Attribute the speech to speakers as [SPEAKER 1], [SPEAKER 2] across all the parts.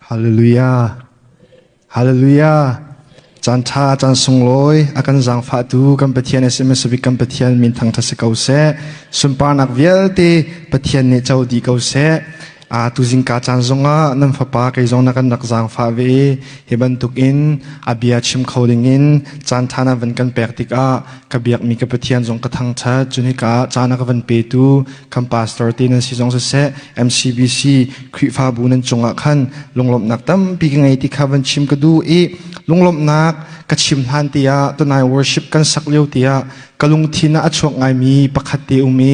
[SPEAKER 1] Hallelujah. Hallelujah. Caan ṭha, caan sunglawi a kan zaangfahtu kan Pathian SMS bik kan Pathian min thangṭhat si ko seh. Sunparnak vialte Pathian nih co dih ko seh. A tuzingka caan zongah nan fapa kei zong na kan rak zaangfah ve i hi bantukin a bia chim kho dingin caan ṭha na van kan pek tikah ka biakmi ka Pathian zong ka thangṭhat. Cun hika ah caan a ka van petu kan pastor te nan si zong siseh MCBC Khrihfabu nan cungah khan lunglawmhnak tampi ka ngei ti kha van chim ka duh i lunglawmhnak ka chim hlan te ah tunai worship kan sak lio te ah ka lungthin ah a chuak ngaimi pakhat te um i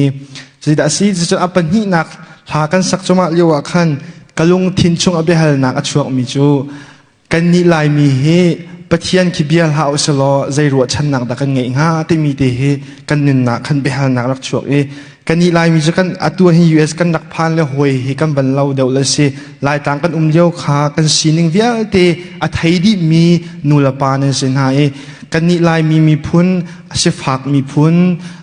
[SPEAKER 1] zeidah a si cucu a pahnihnak hla kan sak cumah lio ah khan ka lungthin chung a biahalnak a chuakmi cu Kannih Laimi hi Pathian khi bia hlah usih law zei ruahchannak dah kan ngeih hnga timi te hi kan nunnak khan biahalnak rak chuak i kannih Laimi cu kan atu hi US kan rak phan le hawi hi kan van lo deuh le si Laitlang kan um lio kha kan sining vialte a thei dihmi nu le pa nan si hna i kannih Laimi miphun sifak miphun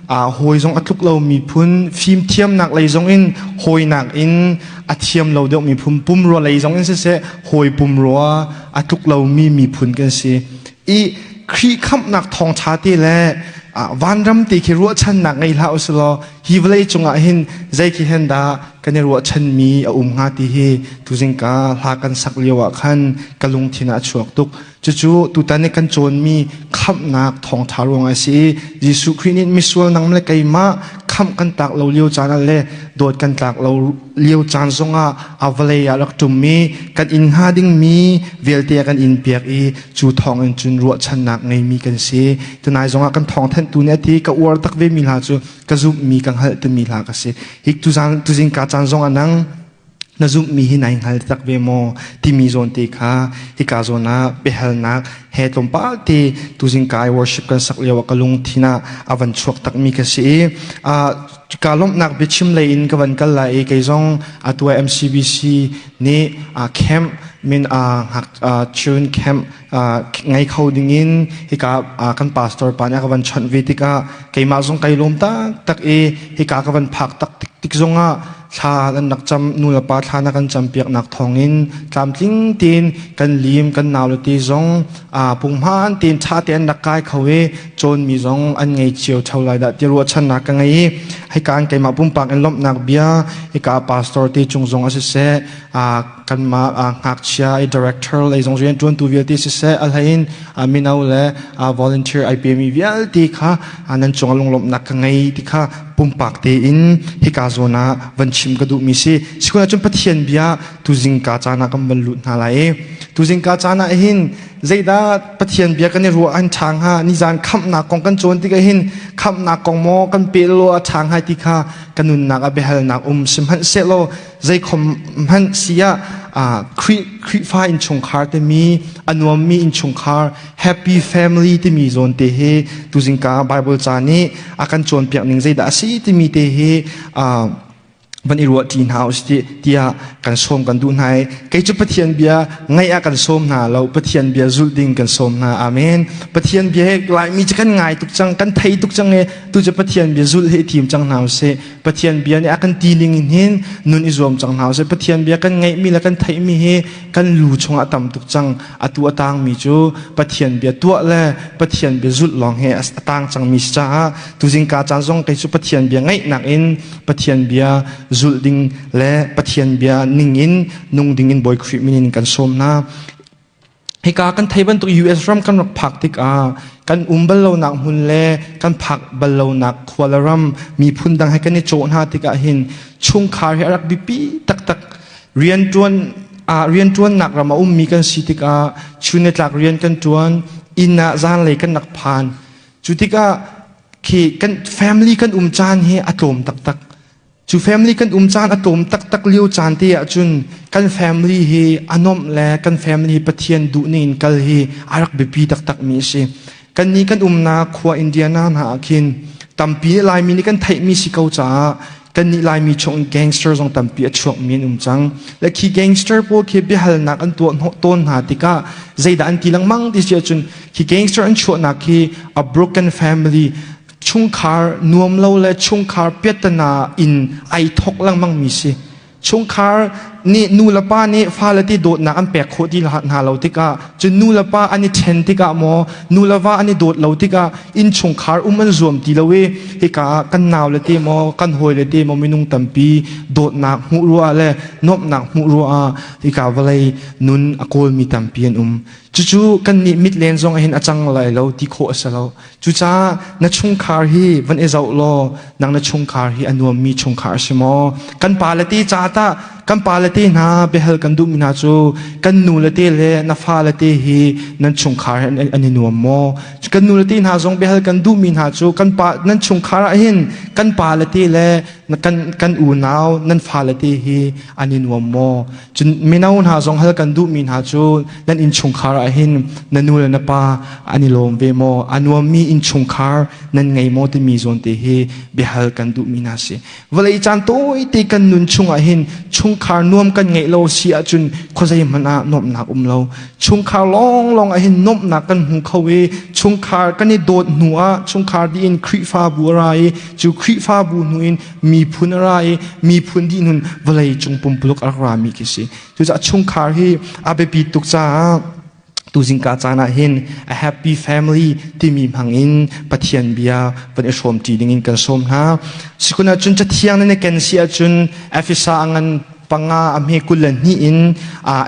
[SPEAKER 1] hawi zong a tluk lo miphun fimthiamnak lei zong in hawinak in a thiam lo deuh miphun pumrua lei zong in siseh hawi pumrua a tluk lomi miphun kan si i Khrih khamhnak thawngṭha te le vanram te khi ruahchannak ngei hlah usih law hi vawlei cungah hin zei khi hen dah kan i ruahchanmi a um hnga ti hi tuzingka hla kan sak lio ah khan ka lungthin ah a chuak tuk. Cucu tutan i kan cawnmi khamhnak thawngṭha ruangah a si i Jesuh Khrih nih misual nang le keimah khamh kan tlak lo lio caan ah le dawt kan tlak lo lio caan zongah a vawlei ah rak ṭummi kan inn hnga dingmi vialte a kan inn piak i cu thawngin cun ruahchannak ngeimi kan si. Tunai zongah kan thawngthanhtu nih a ti ka uar tak vemi hla cu ka zumhmi ka hngalh timi hla ka si. Hi tuzan tuzingka caan zongah nang na zumhmi hi nai hngal tak ve maw timi zawn te kha hika zawn ah biahalnak he tlawmpal te tuzing kai worship kan sak lio ah ka lungthin ah a van chuak takmi ka si i ka lawmhnak biachim lei in ka van kal lai i kei zong atu MCBC nih camp min children camp ngei kho dingin hika kan pastor pa nih a ka van chawnh ve tikah keimah zong kai lawm taktak i hika ka van phak tak tik zongah thla an rak cam nu le pa thla na kan campiaknak thawngin tlamtling tein kan lim kan nau le te zong punghman tein ṭha te an rak kai kho i cawnmi zong an ngei cio ṭheo lai dah ti ruahchannak ka ngei i hika an keimah pumpak in lawmhnak bia hika pastor te cung zong a siseh kanmah ngakchia i director lei zong rianṭuantu vialte siseh a hlei in mino le volunteer ai pemi vialte kha nan cung ah lunglawmhnak ka ngei ti kha pumpak tein hika zawn ah van chim ka duhmi si. Sikun ahcun Pathian bia tuzingka caan ah kan van lut hna lai i tuzingka caan ah hin zeidah Pathian bia kan i ruah an ṭha hnga nizan khamhnak kong kan cawn tikah hin khamhnak kong maw kan peh law a ṭha hnga ti kha ka nunnak ah biahalnak um sihmanhsehlaw zeikhom hmanh si ah Khrih Khrihfa innchungkhar timi a nuammi innchungkhar happy family timi zawn te hi tuzingka Bible ca nih a kan cawnpiak ning zeidah a si timi te hi van i ruah ṭi hna usih tiah kan sawm kan duh hna i kei cu Pathian bia ngaih ah kan sawm hna lo Pathian bia zulh ding kan sawm hna amen Pathian bia he Laimi cu kan ngai tuk cang kan thei tuk cang i tu cu Pathian bia zulh hi i thim cang hna usih Pathian bia nih a kan ti ning in hin nun i zuam cang hna usih Pathian bia kan ngeihmi le kan theihmi hi kan lu chungah tam tuk cang atu a tangmi cu Pathian bia tuah le Pathian bia zulh lawng he a tang cangmi si caah tuzingka caan zong kei cu Pathian bia ngaihnak in Pathian bia zulh ding le Pathian bia ning in nung ding in Bawi Khrih min in kan sawm hna. Hika kan thei bantuk US ram kan rak phak tikah kan um bal lonak hmun le kan phak bal lonak khua le ram miphun dang he kan i cawh hna tikah hin chungkhar hi a rak biapi taktak rianṭuan rianṭuannak ram a ummi kan si tikah chun le tlak rian kan ṭuan inn ah zanlei kan rak phan cu tikah khi kan family kan um caan hi a tlawm taktak cu family kan um caan a tlawm taktak lio caan te ahcun kan family hi a nuamh le kan family Pathian duh ning in kal hi a rak biapi taktak mi a si kan nih kan umnak khua Indiana hna ah khin tampi Laimi nih kan theihmi si ko caah kannih Laimi chung gangster zong tampi a chuakmi an um cang. Le khi gangster pawl khi biahalnak an tuah tawn hna tikah zeidah an ti lengmang ti si ahcun khi gangster an chuahnak khi a broken family chungkhar nuam lo le chungkhar piattana in ai thok lengmang mi si. Chungkhar nih nu le pa nih fale ti dawtnak an pek khawh ti hna lo tikah, cun nu le pa an i ṭhen tikah maw, nu le va an i dawt lo tikah innchungkhar um an zuam ti lo i hika ah kan nau le te maw, kan hawi le te maw minung tampi dawtnak hmuh ruah le nuamhnak hmuh ruah ah hika vawlei nun a kawlmi tampi an um. Cucu kannih mit len zong ah hin a cang lai lo ti khawh a si lo. Cucaah na chungkhar hi van i zoh law nang na chungkhar hi a nuammi chungkhar a si maw? Kan pa le te ca tah kan pa le te hna biahal kan duhmi hna cu kan nu le te le na fa le te hi nan chungkhar hi an i nuam maw? Kan nu le te hna zong biahal kan duhmi hna cu kan pa nan chungkhar ah hin kan pa le te le kan kan unau nan fa le te hi an i nuam maw? Cun mino hna zong hal kan duhmi hna cu nan innchungkhar ah hin na nu le na pa an i lawm ve maw? A nuammi innchungkhar nan ngei maw timi zawn te hi biahal kan duhmi hna si. Vawlei caan tawite kan nun chungah hin chungkhar nuam kan ngeih lo si ahcun khuazei hmanh ah nuamhnak um lo. Chungkhar lawnglawng ah hin nuamhnak kan hmu kho i chungkhar kan i dawt hnu ah chungkhar dih in Khrihfabu a ra i cu Khrihfabu hnu in miphun a ra i miphun dih hnun vawlei cung pumpuluk a rak rami khi si. Cucaah chungkhar hi a biapi tuk caah tuzingka caan ah hin a happy family timi hmang in Pathian bia van i hrawmṭi dingin kan sawm hna. Sikun ahcun cathiang nan i ken si ahcun Efesa a ngan panga a hme 22 in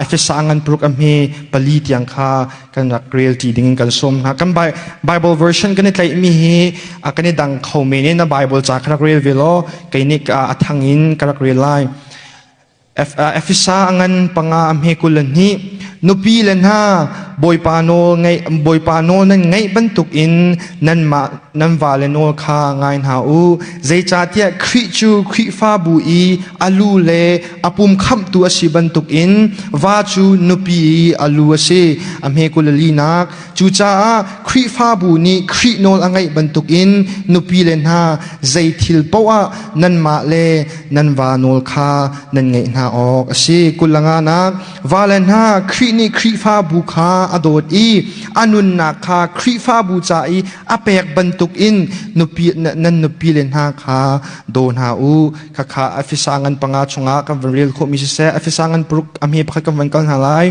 [SPEAKER 1] Efesa a ngan paruk a hme pali tiang kha kan rak rel ṭi dingin kan sawm hna. Kan Bible version kan i tlaihmi hi kan i dang kho men i na Bible ca kha rak rel ve law kei nih a thang in ka rak rel lai. Efesa a ngan panga a hme 22 nupi le hna Bawipa nawl ngaih Bawipa nawl nan ngaih bantukin nanmah nan vale nawl kha ngai hna u. Zeicahtiah Khrih cu Khrihfabu i a lu le a pum khamhtu a si bantukin va cu nupi i a lu a si. A hme 24nak Cucaah Khrihfabu nih Khrih nawl a ngaih bantukin nupi le hna zei thil paoh ah nanmah le nan va nawl kha nan ngaih hna awk a si. Kulanganak vale hna Khrih nih Khrihfabu kha a dawt i a nunnak kha Khrihfabu ca i a pek bantukin nupi nan nupi le hna kha daw hna u. Khakha Efesa ngan panga chungah kan van rel khawhmi siseh Efesa ngan paruk a hme pakhat kan van kal hna lai.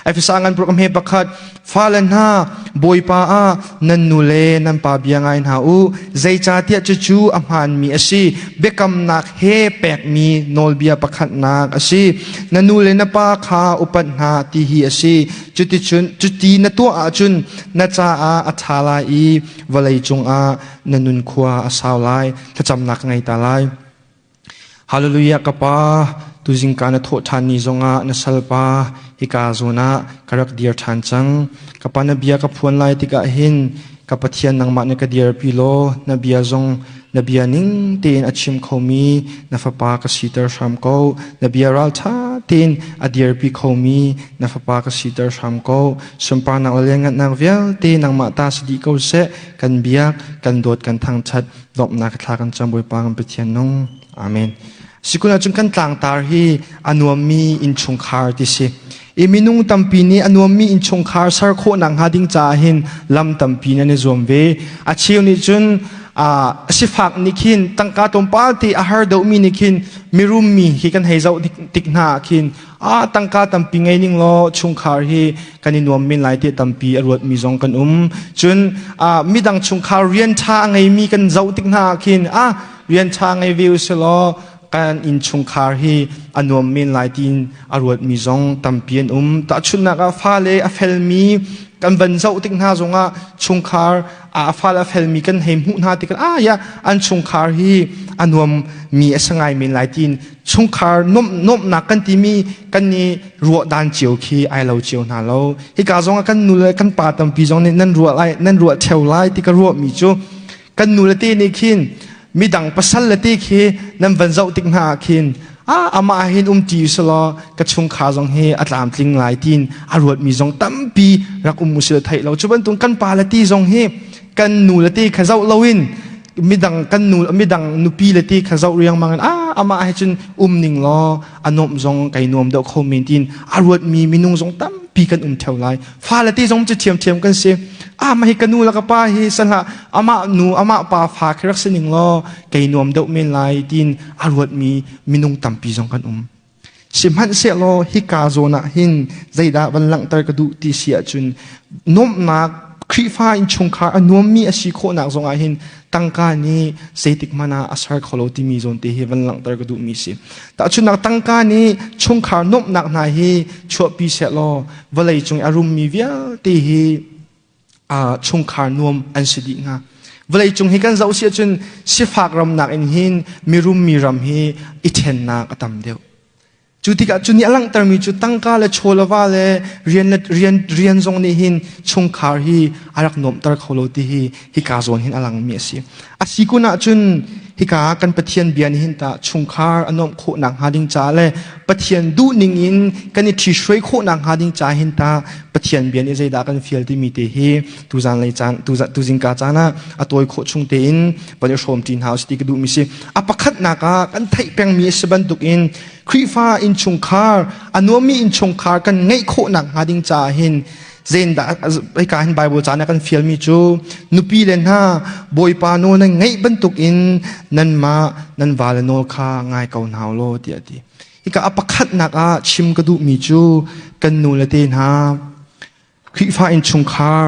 [SPEAKER 1] Efesa ngan paruk a hme pakhat Fale hna, Bawipa ah nan nu le nan pa bia ngai hna u, zeicahtiah cucu a hmaanmi a si. Biakamnak he pekmi nawlbia pakhatnak a si. Na nu le na pa kha upat hna ti hi a si. Cuticun cuti na tuah ahcun na caah a ṭha lai i vawlei cungah na nunkhua a sau lai. Thlacamnak ka ngei ta lai. Hallelujah ka pa, tuzing ka na thawh ṭhan ni zongah na salpa hika zawn ah ka rak dir ṭhan cang. Ka pa na bia ka phuan lai tikah hin ka Pathian nangmah na ka dirpi law na bia zong na bia ning tein a chim khomi na fapa ka siter hram ko. Na bia ralṭha tein a dirpi khomi na fapa ka siter hram ko. Sunparnak le lianngannak vialte nangmah ta si dih ko seh. Kan biak, kan dawt, kan thangṭhat. Lawmhnak thla kan cam Bawipa kan Pathian nung. Amen. Sikun ahcun kan tlangtar hi a nuammi innchungkhar ti si. I minung tampi nih a nuammi innchungkhar ser khawhnak hnga ding caah hin lam tampi nan i zuam ve. A cheu nih cun a sifak nih khin tangka tlawmpal te a har deuhmi nih khin mirum mi hi kan hei zoh tik hna ah khin ah tangka tampi ngei ning law chungkhar hi kan i nuam men lai ti tampi a ruatmi zong kan um. Cun midang chungkhar rian ṭha a ngeimi kan zoh tik hna ah khin ah rian ṭha ngei ve usih law kan innchungkhar hi a nuam men lai tiin a ruatmi zong tampi an um. Tahchunhnak ah fale a felmi kan van zoh tik hna zongah chungkhar a fale a felmi kan hei hmuh hna tikah ah ya an chungkhar hi a nuammi a si ngai men lai tiin chungkhar nuamhnak kan timi kan i ruah dan cio khi ai lo cio hna lo. Hika zong ah kan nu le kan pa tampi zong nih nan ruah lai nan ruah theo lai ti ka ruahmi cu kan nu le te nih khin midang pasal le te khi nan van zoh tik hna ah khin ah amah hin um ti usalaw ka chungkhar zong hi a tlamtling lai tiin a ruatmi zong tampi rak um usila theih lo. Cu bantuk kan pa le ti zong hi kan nu le te kha zoh loin midang kan nu midang nupi le ti kha zoh riangmang in ah amah he cun um ning law a nuamh zong kai nuam deuh kho men tiin a ruatmi minung zong tampi kan um theo lai. Fa le ti zong cu thiamthiam kan si. Ah mah hi ka nu le ka pa hi sanhlah amah nu amah pa fa khi rak si ning law kai nuam deuh men lai tiin a ruatmi minung tampi zong kan um. Sihmanhsehlaw hika zawn ah hin zeidah van langhter ka duh ti si ahcun nuamhnak Khrihfa innchungkhar a nuammi a si khawhnak zongah hin tangka nih zeitik hmanh ah a ser kho lo timi zawn te hi van langhter ka duhmi si. Tahchunhnak tangka nih chungkhar nuamhnak hna hi chuahpi sehlaw vawlei cung i a rummi vialte hi chungkhar nuam an si dih hnga. Vawlei cung hi kan zoh si ahcun sifak ram nakin hin mirum mi ram hi i ṭhennak a tam deuh. Cu tikah cu nih a langhtermi cu tangka le chaw le va le rian le rian rian zong nih hin chungkhar hi a rak nuamhter kho lo ti hi hika zawn hin a langmi a si. A si kun ahcun hika kan Pathian bia nih hin tah chungkhar a nuamh khawhnak hnga ding caah le Pathian duhning in kan i ṭhihruai khawhnak hnga ding caah hin tah Pathian bia nih zeidah kan fial timi te hi tuzan lei caan tuzingka caan ah a tawi khawh chung tein van i hrawm ṭi hna usih ti ka duhmi si. A pakhatnak ah kan theih pengmi a si bantukin Khrihfa innchungkhar a nuammi innchungkhar kan ngeih khawhnak hnga ding caah hin Zeindah hika hin Bible ca nih a kan fialmi cu nupi le hna Bawipa nawl nan ngaih bantukin nanmah nan vale nawl kha ngai ko hna u law tiah a ti. Hika a pakhatnak ah chim ka duhmi cu kan nu le te hna Khrihfa innchungkhar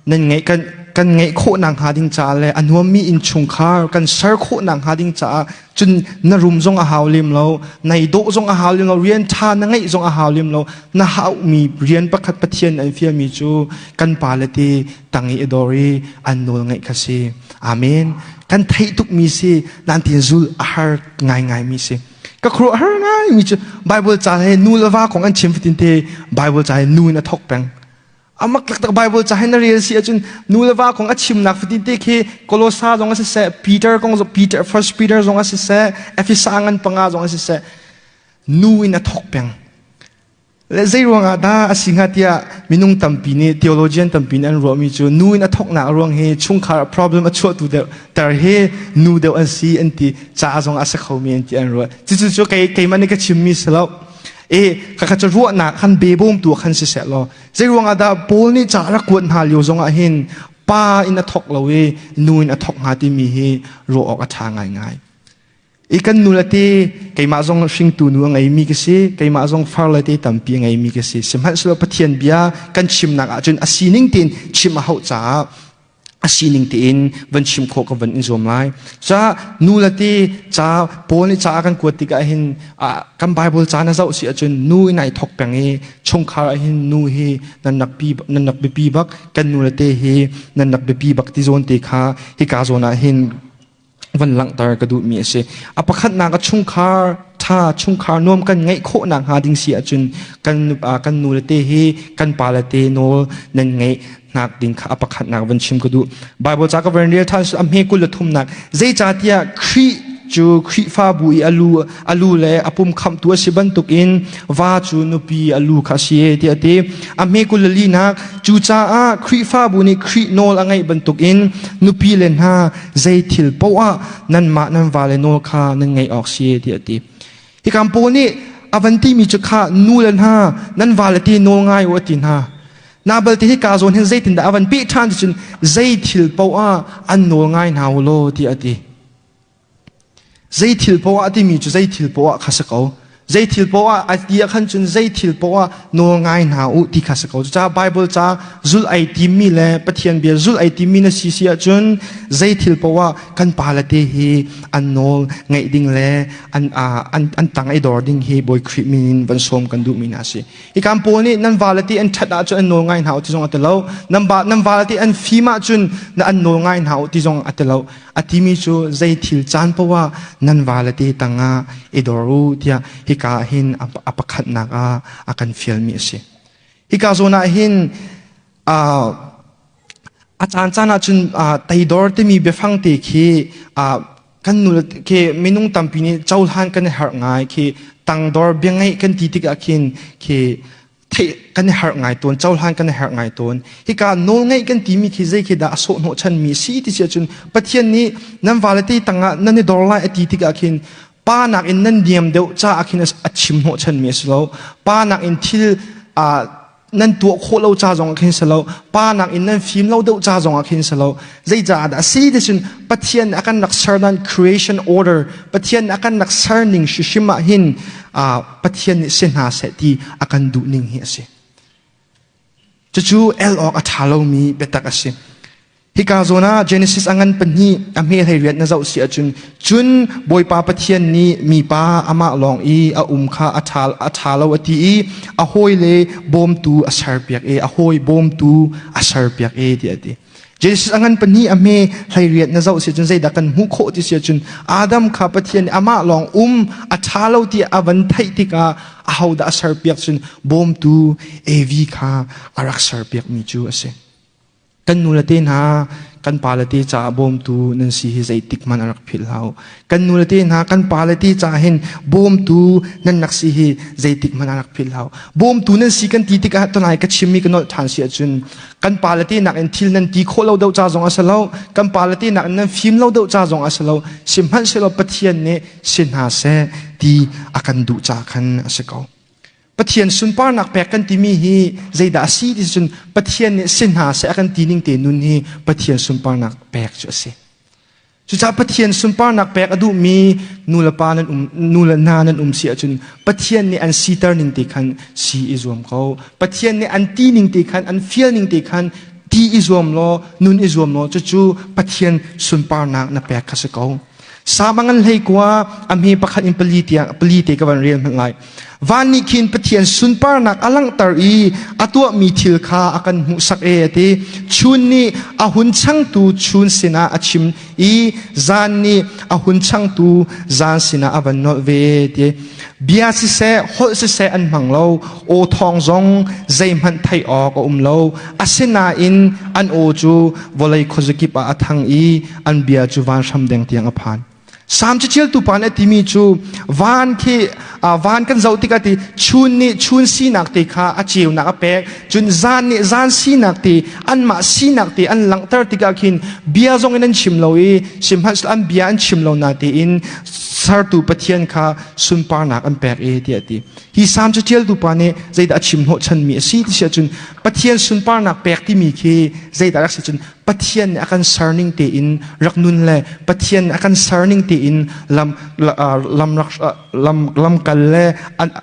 [SPEAKER 1] nan ngeih kan kan ngeih khawhnak hnga ding caah le a nuammi innchungkhar kan ser khawhnak hnga ding caah cun na rum zong a hau lem lo nai dawh zong a hau lem lo rian ṭha na ngeih zong a hau lem lo na haumi rian pakhat Pathian an fialmi cu kan pa le te tang i a dor i an nawl ngaih kha si amen kan theih tukmi si nan tin zul a har ngaingai mi si ka khuaruah har ngai mi cu Bible ca he nu le va kong an chim fatin te Bible ca he nu in a thok peng amak taktak Bible ca hi na rel si ahcun nu le va kong a chimnak fatin te khi Kolosa zong a siseh Peter kong Peter First Peter zong a siseh Efesa ngan panga zong a siseh nu in a thok peng le zei ruangah dah a si hnga tiah minung tampi nih theologian tampi nih an ruahmi cu nu in a thoknak ruang hi chungkhar problem a chuahtu deuh ter hi nu deuh an si an ti ca zong a si khomi an ti an ruah cucu cu kei keimah nih ka chimmi si lo e khakha cu ruahnak khan be bawmtu khan si seh law zei ruangah dah Paul nih ca rak kuat hna lio zongah hin pa in a thok lo i nu in a thok hnga timi hi ruah awk a ṭha ngaingai. I kan nu le te keimah zong hringtu nu a ngeimi ka si keimah zong far le te tampi a ngeimi ka si sihmanhsehlaw Pathian bia kan chimnak ahcun a sining tein chim a hauh caah a sining tein van chim khawh ka van in zuam lai. Ca nu le te ca Paul nih ca a kan kuat tikah hin kan Bible ca na zoh si ahcun nu in ai thok peng i chungkhar ah hin nu hi nan rak pi nan rak biapi bak kan nu le te hi nan rak biapi bak ti zawn te kha hika zawn ah hin van langhter ka duhmi a si. A pakhatnak a chungkhar ṭha chungkhar nuam kan ngeih khawh nakhnga ding si ahcun kan kan nu le te hi kan pa le te nawl nan ngeih nak ding kha a pakhatnak van chim ka duh. Bible ca ka van rel ṭhan a hme 23nak zeicahtiah Khrih cu Khrihfabu i a lu le a pum khamhtu a si bantukin va cu nupi a lu kha a si e tiah a ti. A hme 24nak cucaah Khrihfabu nih Khrih nawl a ngeih bantukin nupi le hna zei thil poah nanmah nan vale nawl kha nan ngaih awk si tiah a ti. Hikam Paul nih a van timi cu kha nu le hna nan vale ti nawl ngai u a ti hna. Nabal ti hika zawn hin zeitindah a van peh ṭhan ti cun zei thil poah an nawl ngai hna u law tiah a ti. Zei thil poah timi cu zei thil poah kha si ko. Zei thil poah a ti ah khan cun zei thil poah nawl ngai hna u ti kha si ko. Cucaah Bible ca zulh ai timmi le Pathian bia zulh ai timmi na si si ahcun zei thil poah kan pa le te hi an nawl ngaih ding le an an an tang i dor ding hi Bawi Khrih min in van sawm kan duhmi hna a si. Hikam pawl nih nan vale ti an ṭhat ahcun an nawl ngai hna u ti zong a ti lo. Nan ba nan vale ti an fim ahcun na an nawl ngai hna u ti zong a ti lo. A timi cu zei thil caan poah nan vale te tangah i dor u tiah hika ah hin a pakhatnak ah a kan fialmi a si. Hika zawn ah hin a caan caan ahcun teidor timi biafang te khi kan nu khi minung tampi nih cohlan kan i harh ngai khi tangdor biangeih kan ti tikah khin khi theih kan i harh ngai tawn cohlan kan i harh ngai tawn hika nawlngeih kan timi khi zei khi dah a sawh hnawh chanmi si ti si ahcun Pathian nih nan vale te tangah nan i dor lai a ti tikah khin pa nakin nan niam deuh caah khin a chim hnawh chanmi a si lo pa nakin thil nan tuah khawh lo ca zong ah khin si lo pa nakin nan fim lo deuh ca zong ah khin si lo Zeicaah dah a si ti cun Pathian a kan rak ser dan creation order Pathian a kan rak ser ning hrimhrim ah hin Pathian nih si hna seh ti a kan duh ning hi a si. Cucu el awk a ṭha lomi biatak a si. Hika zawn ah Genesis a ngan pahnih a hme hlei riat na zoh si ahcun cun Bawipa Pathian nih mipa amah lawng i a um kha a ṭha, a ṭha lo a ti i a hawile bawmtu a serpiak i a hawi bawmtu a serpiak i tiah a ti. Genesis a ngan pahnih a hme hlei riat na zoh si ahcun zeidah kan hmuh khawh ti si ahcun Adam kha Pathian nih amah lawng um a ṭha lo ti a van theih tikah ahodah a serpiak cun bawmtu Evi kha a rak serpiakmi cu a si. Kan nule te hna, kan pale te caah bawmtu nan si hi zeitik hmanh a rak philh hlah u. Kan nule te hna, kan pale te caah hin bawmtu nan rak si hi zeitik hmanh a rak philh hlah u. Bawmtu nan si kan ti tikah tunai ka chimmi ka nolh ṭhan si ahcun kan pale te nakin thil nan ti khawh lo deuh ca zong a si lo, kan pale te nakin nan fim lo deuh ca zong a si lo. Sihmanhsehlaw Pathian nih si hna seh ti a kan duh ca khan a si ko. Pathian sunparnak pek kan timi hi zeidah a si ti cun Pathian nih si hna seh a kan ti ning te nun hi Pathian sunparnak pek cu a si. Cucaah Pathian sunparnak pek a duhmi nu le pa nan um nu le hna nan um si ahcun Pathian nih an siter ning te khan si i zuam ko. Pathian nih an ti ning te khan an fial ning te khan ti i zuam law nun i zuam law cucu Pathian sunparnak na pek kha si ko. Sama ngan hlei kua a hme pakhat in pali tiang pali te ka van rel hmanh lai. Van nih khin Pathian sunparnak a langhter i a tuahmi thil kha a kan hmuhsak e a ti. Chun nih a hun changtu chun sinah a chim i zan nih a hun changtu zan sinah a van nolh ve e ti. Bia siseh holh siseh an hmang lo, aw thawng zong zeihmanh theih awk a um lo. Asinain an aw cu vawlei khuazakip ah a thang i an bia cu vanhram deng tiang a phan. Salm caṭialtu pa nih a timi cu van khi van kan zoh tikah ti chun nih chun sinak te kha a ceunak a pek cun zan nih zan sinak te anmah sinak te an langhter tikah khin bia zong in an chim lo i sihmanhsehlaw an bia an chim lo na tein sertu Pathian kha sunparnak an pek e tiah a ti. Hi Salm caṭialtu pa nih zeidah a chim hnawhchanmi a si ti si ahcun Pathian sunparnak pek timi khi zeidah rak si cun Pathian nih a kan serning tein rak nun le Pathian nih a kan serning tein lam lam rak lam lam kal le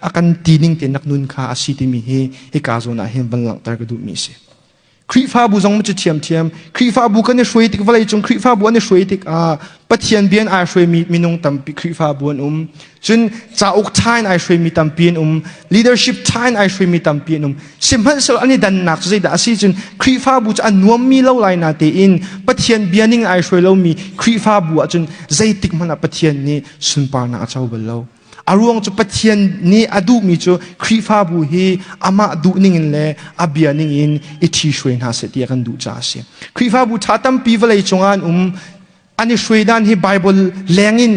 [SPEAKER 1] a kan ti ning tein rak nun kha a si timi hi hika zawn ah hin van langhter ka duhmi a si. Khrihfabu zong cu ṭhiamṭhiam Khrihfabu kan i hruai tik vawlei cung Khrihfabu an i hruai tikah Pathian bia in ai hruaimi minung tampi Khrihfabu an um. Cun cauk ṭha in ai hruaimi tampi an um. Leadership ṭha in ai hruaimi tampi an um. Sihmanhsehlaw an i dannak cu zeidah a si cun Khrihfabu cu a nuammi lo lai na tein Pathian bia ning ai hruai lomi Khrihfabu ahcun zeitik hmanh ah Pathian nih sunparnak a co bal lo. A ruang cu Pathian nih a duhmi cu Khrihfabu hi amah duh ningin le a bia ningin i ṭhi hruai hna seh ti a kan duh caah a si. Khrihfabu ṭha tampi vawlei cungah an um. An i hruai dan hi Bible lengin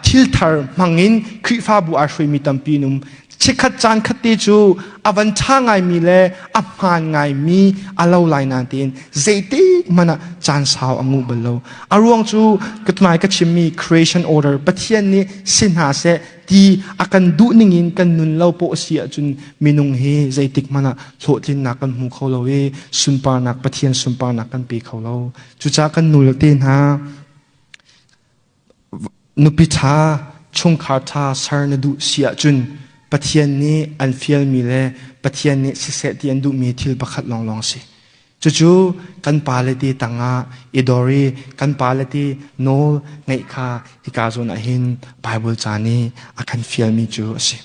[SPEAKER 1] thil thar hmangin Khrihfabu aa hruaimi tampi an um. Chikkhat caan khat te cu a van ṭha ngaimi le a hmaan ngaimi a lo lai nain tein zeitik hmanh ah caan sau a nguh bal lo. A ruang cu ka tunai ka chimmi creation order Pathian nih si hna seh ti a kan duh ningin kan nun lo pawh a si ahcun minung hi zeitik hmanh ah hlawhtlinnak kan hmu kho lo i sunparnak Pathian sunparnak kan pe kho lo. Cucaah kan nu le te hna nupi ṭha, chungkhar ṭha ser na duh si ahcun Pathian nih an fialmi le Pathian nih siseh ti an duhmi thil pakhat lawnglawng a si. Cucu kan pale ti tangah i dor i kan pale ti nawl ngeih kha hika zawn ah hin Bible ca nih a kan fialmi cu a si.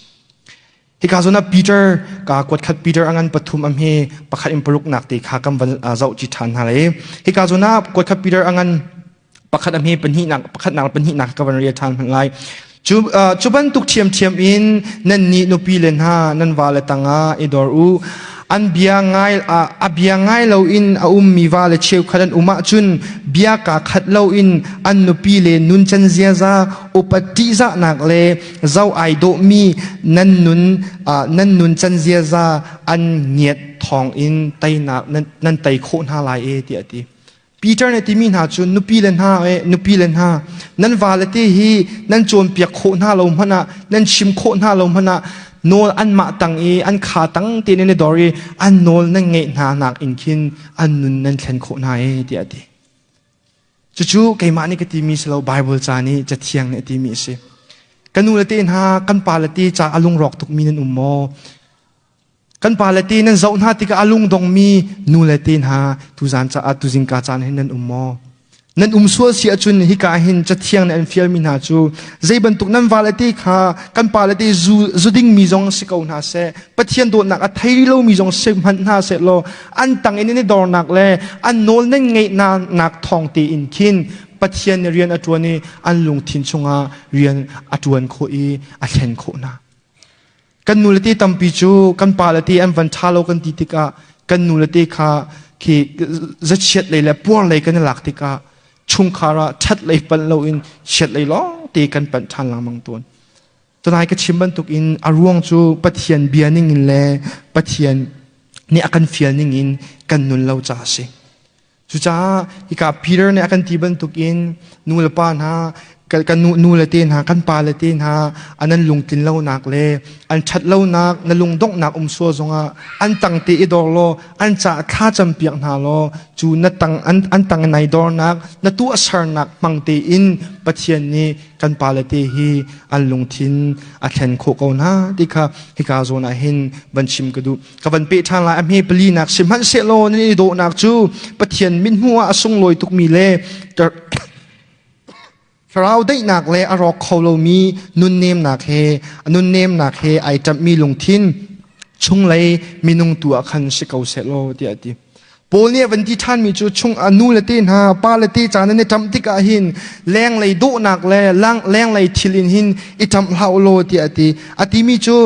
[SPEAKER 1] Hika zawn ah Peter ka kuat khat Peter a ngan pathum a hme pakhat in paruk nak te kha kan van zoh ci ṭhan hna lai. Hika zawn ah kuat khat Peter a ngan pakhat a hme pahnihnak pakhatnak pahnihnak ka van rel ṭhan hmanh lai. Cu cu bantuk ṭhiamṭhiam in nan nih nupi le hna nan vale tangah i dor u. An bia ngai a bia ngai loin a ummi vale cheukhat an um ahcun bia kaa khat loin an nupi le nuncan ziaza upat ṭihzahnak le zo ai dawhmi nan nun nan nun can ziaza an ngiat thawng in teinak nan tei khawh hna lai e tiah a ti. Peter nih timi hna cu nupi le hna e nupi le hna nan vale te hi nan cawnpiak khawh hna lo hmanh ah nan chim khawh hna lo hmanh ah nawl anmah tang i an kha tang te nan i dor i an nawl nan ngeih hna nak in khin an nun nan thlen khawh hna e tiah a ti. Cucu keimah nih ka timi si lo Bible ca nih Cathiang nih a timi a si. Kan nu le te hna, kan pa le te ca a lungrawk tukmi nan um maw? Kan pa le te nan zoh hna tikah a lungdongmi nu le te hna tuzan caah tuzingka caan hin nan um maw? Nan um sual si ahcun hika hin cathiang nih an fialmi hna cu zei bantuk nan va le te kha kan pa le te zu, zu dingmi zong si ko hna seh Pathian dawtnak a thei lomi zong si hmanh hna seh law an tang in an i dornak le an nawl nan ngeihnak thawng tein khin Pathian nih rian a ṭuan i an lungthin chungah rian a ṭuan khawh i a thlen khawh hna. Kan nu le te tampi cu kan pa le te an van ṭha lo kan ti tikah kan nu le te kha khi zachiat lei le puar lei kan i lak tikah chungkhar ah ṭhat lei panh loin chiat lei lawng te kan panh ṭhan lengmang tawn. Tunai ka chim bantuk in a ruang cu Pathian bia ning in le Pathian nih a kan fial ning in kan nun lo caah a si. Cucaah hika Peter nih a kan ti bantukin nu le pa hna kan nu le te hna kan pa le te hna an an lungtlin lonak le an ṭhat lonak na lungdonghnak um sual zongah an tang te i dor law an caah thla campiak hna law cu na tang an, an tang nai dornak na tuahsernak hmang tein Pathian nih kan pa le te hi an lungthin a thlen khawh ko hna ti kha hika zawn ah hin van chim ka duh. Ka van peh ṭhan lai. A hme palinak sihmanhsehlaw nan i dawhnak cu Pathian mithmuh ah a sunglawi tukmi le thlarau daihnak le a rawk kho lomi nunnemnak he nunnemnak he ai ṭamhmi lungthin chunglei minung tu ah khan si ko seh law tiah a ti. Paul nih a van ti ṭhanmi cu chung a nu le te hna pa le te ca nan i ṭamh tikah hin lenglei dawhnak le lenglei thil in hin i ṭamh hlah u law tiah a ti. A timi cu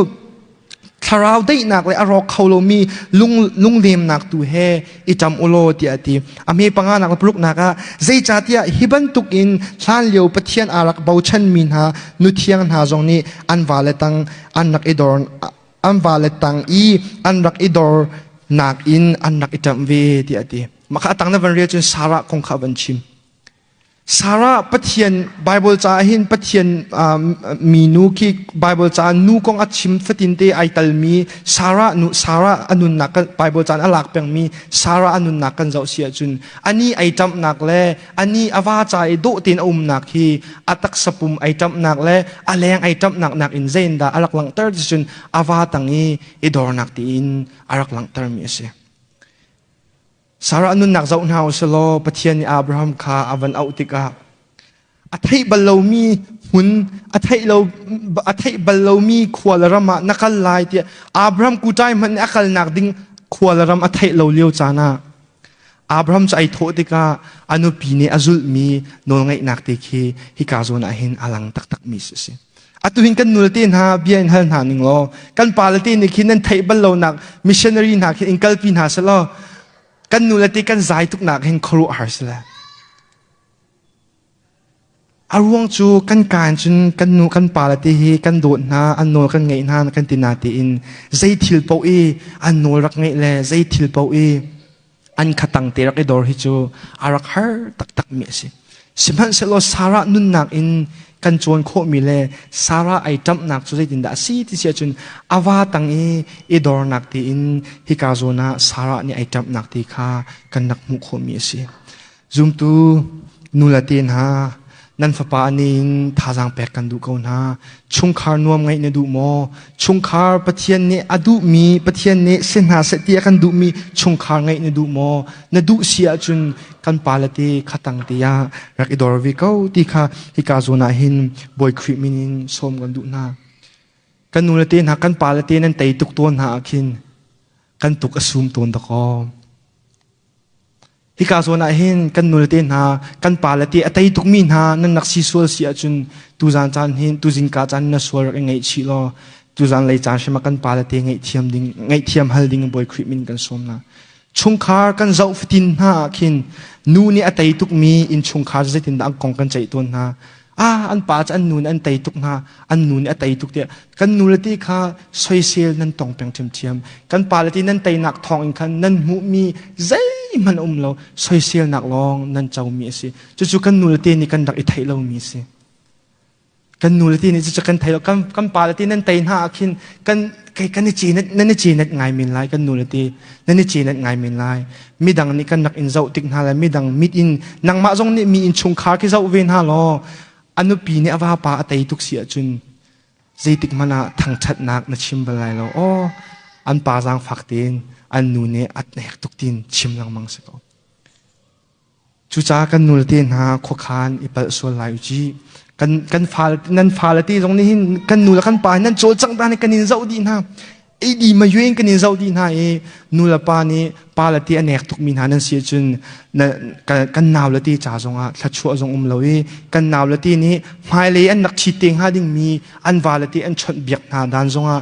[SPEAKER 1] thlarau daihnak le a rawk kho lomi lung lunglemnak tu he i ṭam u law tiah a ti. A hme panganak le paruknak ah zeicahtiah hi bantuk in hlanlio Pathian aa rak bochanmi hna nuthiang hna zong nih an vale tang an rak i dor an vale tang i an rak i dornak in an rak i ṭamh ve tiah a ti. Mah kha a tang na van rel cun Sarah kong kha a van chim. Sarah Pathian Bible caah hin Pathian minu khi Bible caah nu kong a chim fatin te ai talmi Sarah nu Sarah a nunnak kan Bible caan a lak pengmi Sarah a nunnak kan zoh si ahcun ani ai ṭamhnak le ani a va ca i dawh tein a umnak hi a taksa pum ai ṭamhnak le a leng ai ṭamhnak nakin zeiindah a rak langhter ti cun a va tang i i dornak tiin a rak langhtermi a si. Sarah nunnak zoh hna u law Pathian nih Abraham kha a van auh tikah a theih bal lomi hmun a theih lo a theih bal lomi khua le ram ah na kal lai tiah Abraham kutai hmanh nih a kalnak ding khua le ram a theih lo lio caan ah Abraham cu ai thawh tikah a nupi nih a zulhmi nawlngaihnak te khi hika zawn ah hin a lang taktakmi a si. Atu hin kan nulte hna bia in hal hna ning law kan pale te nih khin nan theih bal lonak missionary hna khi in kalpi hna selaw kan nule te kan zai tuknak hin khuaruahhar si le. A ruang cu kan kaan cun kan nu kan pale te hi kan dawt hna an nawl kan ngeih hna kan ti na tiin zei thil paoh i an nawl rak ngeih le zei thil paoh i an khatang te rak i dor hi cu a rak har taktak mi a si. Sihmanhsehlaw Sarah nunnak in kan cawn khawhmi le Sarah ai ṭamhnak cu zeitindah a si ti si ahcun a va tang i i dornak tiin hika zawn ah Sarah nih ai ṭamhnak ti kha kan rak hmuh khawhmi a si. Zumtu nu le te hna nan fapa nih in thazaang pek kan duh ko hna. Chungkhar nuam ngeih na duh maw? Chungkhar Pathian nih a duhmi, Pathian nih si hna seh ti a kan duhmi chungkhar ngeih na duh maw? Na duh si ahcun kan pale te khatang te ah rak i dor ve ko ti kha hika zawn ah hin Bawi Khrih min in sawm kan duh hna. Kan nu le te hna, kan pale te nan tei tuk tawn hna ah khin kan tuk a sum tawn dakaw. Hika zawn ah hin kan nulte hna, kan pale te a tei tukmi hna nan rak si sual si ahcun tuzan caan hin tuzingka caan na sual rak i ngaihchih law tuzan lei caan hrim ah kan pale te ngaihthiam ding ngaihthiam hal ding Bawi Khrih min kan sawm hna. Chungkhar kan zoh fatin hna ah khin nu nih a tei tukmi innchungkhar zeitindah an kong kan ceih tawn hna. Ah an pa cu an nu nih an tei tuk hna an nu nih a tei tuk tiah kan nu le ti kha soisel nan tong peng ṭhiamṭhiam kan pa le ti nan teinak thawng in khan nan hmuhmi zeihmanh a um lo soiselnak lawng nan comi a si cucu kan nu le te nih kan rak i theih lomi a si kan nu le te nih cucu kan thei lo kan kan pa le te nan tei hna ah khin kan kan i cinet nan i cinet ngai men lai kan nu le te nan i cinet ngai men lai midang nih kan rak in zoh tik hna le midang mit in nangmah zong nih mi innchungkhar khi zoh ve hna law a nupi nih a vapa a tei tuk si ahcun. Zeitik hmanh ah thangṭhatnak na chim bal lai lo. Aw, an pa zaangfak tein an nu nih a hnek tuk tiin chim lengmang si ko. Cucaah kan nu le te hna khuakhan i palh sual lai u ci. Kan kan fa nan fa le te zong nih hin kan nu le kan pa nan cawlcangh dan kan in zoh dih hna. Ei ma yuen kan in zoh dih hna i nu le pa nih pa le te a nek tukmi hna nan si ahcun kan nau le te ca zongah thluachuah zong um lo i kan nau le te nih hmailei an rak ṭhit te hnga dingmi an va le te an chawnh biak hna dan zongah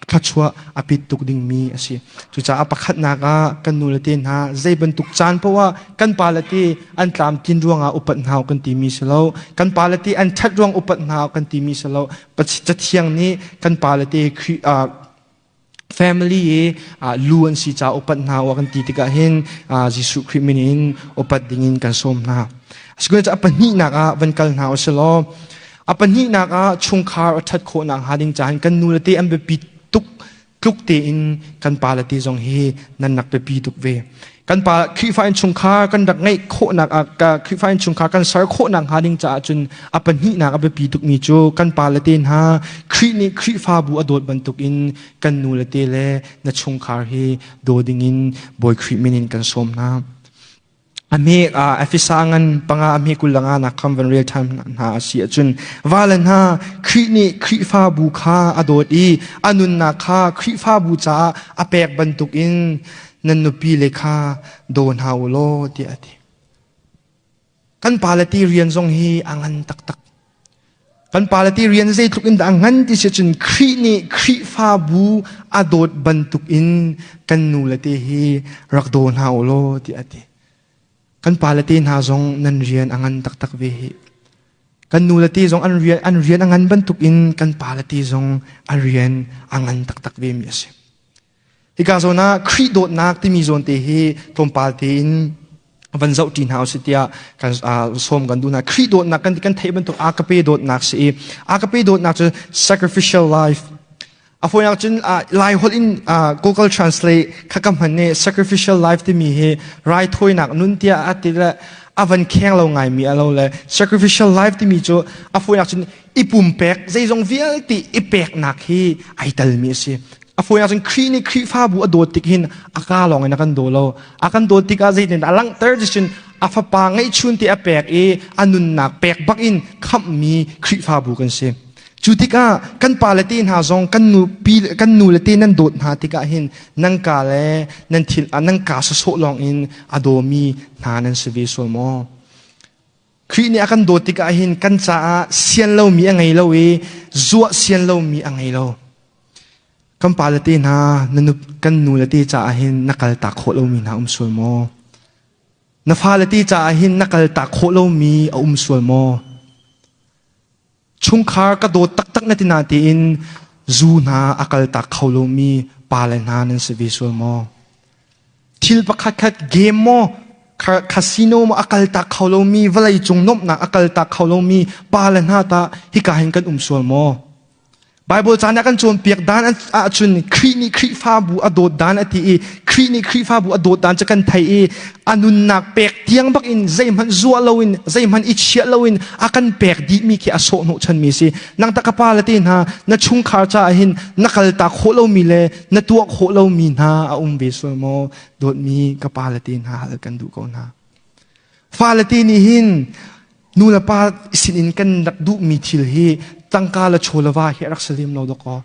[SPEAKER 1] thluachuah a pit tuk dingmi a si. Cucaah pakhatnak ah kan nu le te hna zei bantuk caan paoh ah kan pa le te an tlamtlin ruangah upat hna kan timi si lo. Kan pa le te an ṭhat ruang upat hna kan timi si lo. Cathiang nih kan pa le te family i lu an si ca upat hna u kan ti tikah hin Jesuh Khrih min in upat dingin kan sawm hna. Asinain a pahnihnak ah van kal hna u silaw a pahnihnak ah chungkhar a ṭhat khawhnak hnga ding caah kan nu le te an biapi tuk tluk tein kan pa le te zong hi nan rak biapi tuk ve. Kan pa Khrihfa innchungkhar kan rak ngeih khawhnak ah Khrihfa innchungkhar kan ser khawhnak hnga ding caah cun a pahnihnak a biapi tukmi cu kan pa le te hna Khrih nih Khrihfabu a dawt bantukin kan nu le te le na chungkhar hi daw dingin Bawi Khrih min in kan sawm hna. A hme Efesa ngan panga a hme kul langa nak kham van rel ṭhan hna a si ahcun vale hna Khrih nih Khrihfabu kha a dawt i a nunnak kha Khrihfabu caah a pek bantukin nan nupi le kha daw hna u law tiah a ti. Kan pa le ti rian zong hi a ngan taktak. Kan pa le ti rian zeitluk in dah a ngan ti si cun Khrih nih Khrihfabu a dawt bantukin kan nu le te hi rak daw hna u law tiah a ti. Kan pa le te hna zong nan rian a ngan taktak ve hi. Kan nu le te zong an rian an rian a ngan bantukin kan pa le te zong an rian a ngan taktak ve mi a si. Hika zawn ah Khrih dawtnak timi zawn te hi tlawmpal tein van zoh ṭi hna usih tiah kan sawm kan duh hna. Khrih dawtnak kan kan theih bantuk agape dawtnak si i agape dawtnak cu sacrificial life. A fawinak cun Lai holh in Google Translate kha ka hman i sacrificial life timi hi raithawinak nun tiah a ti le a van kheng lo ngaimi a lo le sacrificial life timi cu a fawinak cun i pumpek zeizong vialte i peknak hi ai telmi a si. A fawi ahcun Khrih nih Khrihfabu a dawt tik hin a ka lawng in a kan daw lo. A kan dawt tikah zeitin a langhter ti cun a fapa ngeihchun te a pek i a nunnak pek bak in khamhmi Khrihfabu kan si. Cu tikah kan pa le te hna zong kan nu pi kan nu le te nan dawt hna tikah hin nan ka le nan thil nan ka sawsawh lawng in a dawmi hna nan si ve sual maw? Khrih nih a kan dawt tikah hin kan caah sian lomi a ngei lo i zuah sian lomi a ngei lo. Kan pa le te hna, na nu, kan nu le te caah hin na kaltak khawh lomi hna um sual maw? Na fa le te caah hin na kaltak khawh lomi a um sual maw? Chungkhar ka dawt taktak na ti na tiin zu hna a kaltak kho lomi pa le hna nan si ve sual maw? Thil pakhat khat game maw casino maw a kaltak kho lomi vawlei cung nuamhnak a kaltak kho lomi pa le hna tah hika hin kan um sual maw? Bible caan ah kan cawnpiak dan ahcun Khrih nih Khrihfabu a dawt dan a ti i Khrih nih Khrihfabu a dawt dan cu kan thei i a nunnak pek tiang bak in zeihmanh zuah loin zeihmanh i chiah loin a kan pek dihmi khi a sawh hnawhchanmi si. Nang tak ka pa le te hna na chungkhar caah hin na kaltak khawh lomi le na tuah khawh lomi hna a um ve sual maw? Dawtmi ka pa le te hna hal kan duh ko hna. Fale te nih hin nu le pa sinin kan rak duhmi thil hi tangka le chaw le va hi a rak si lem lo dawkaw.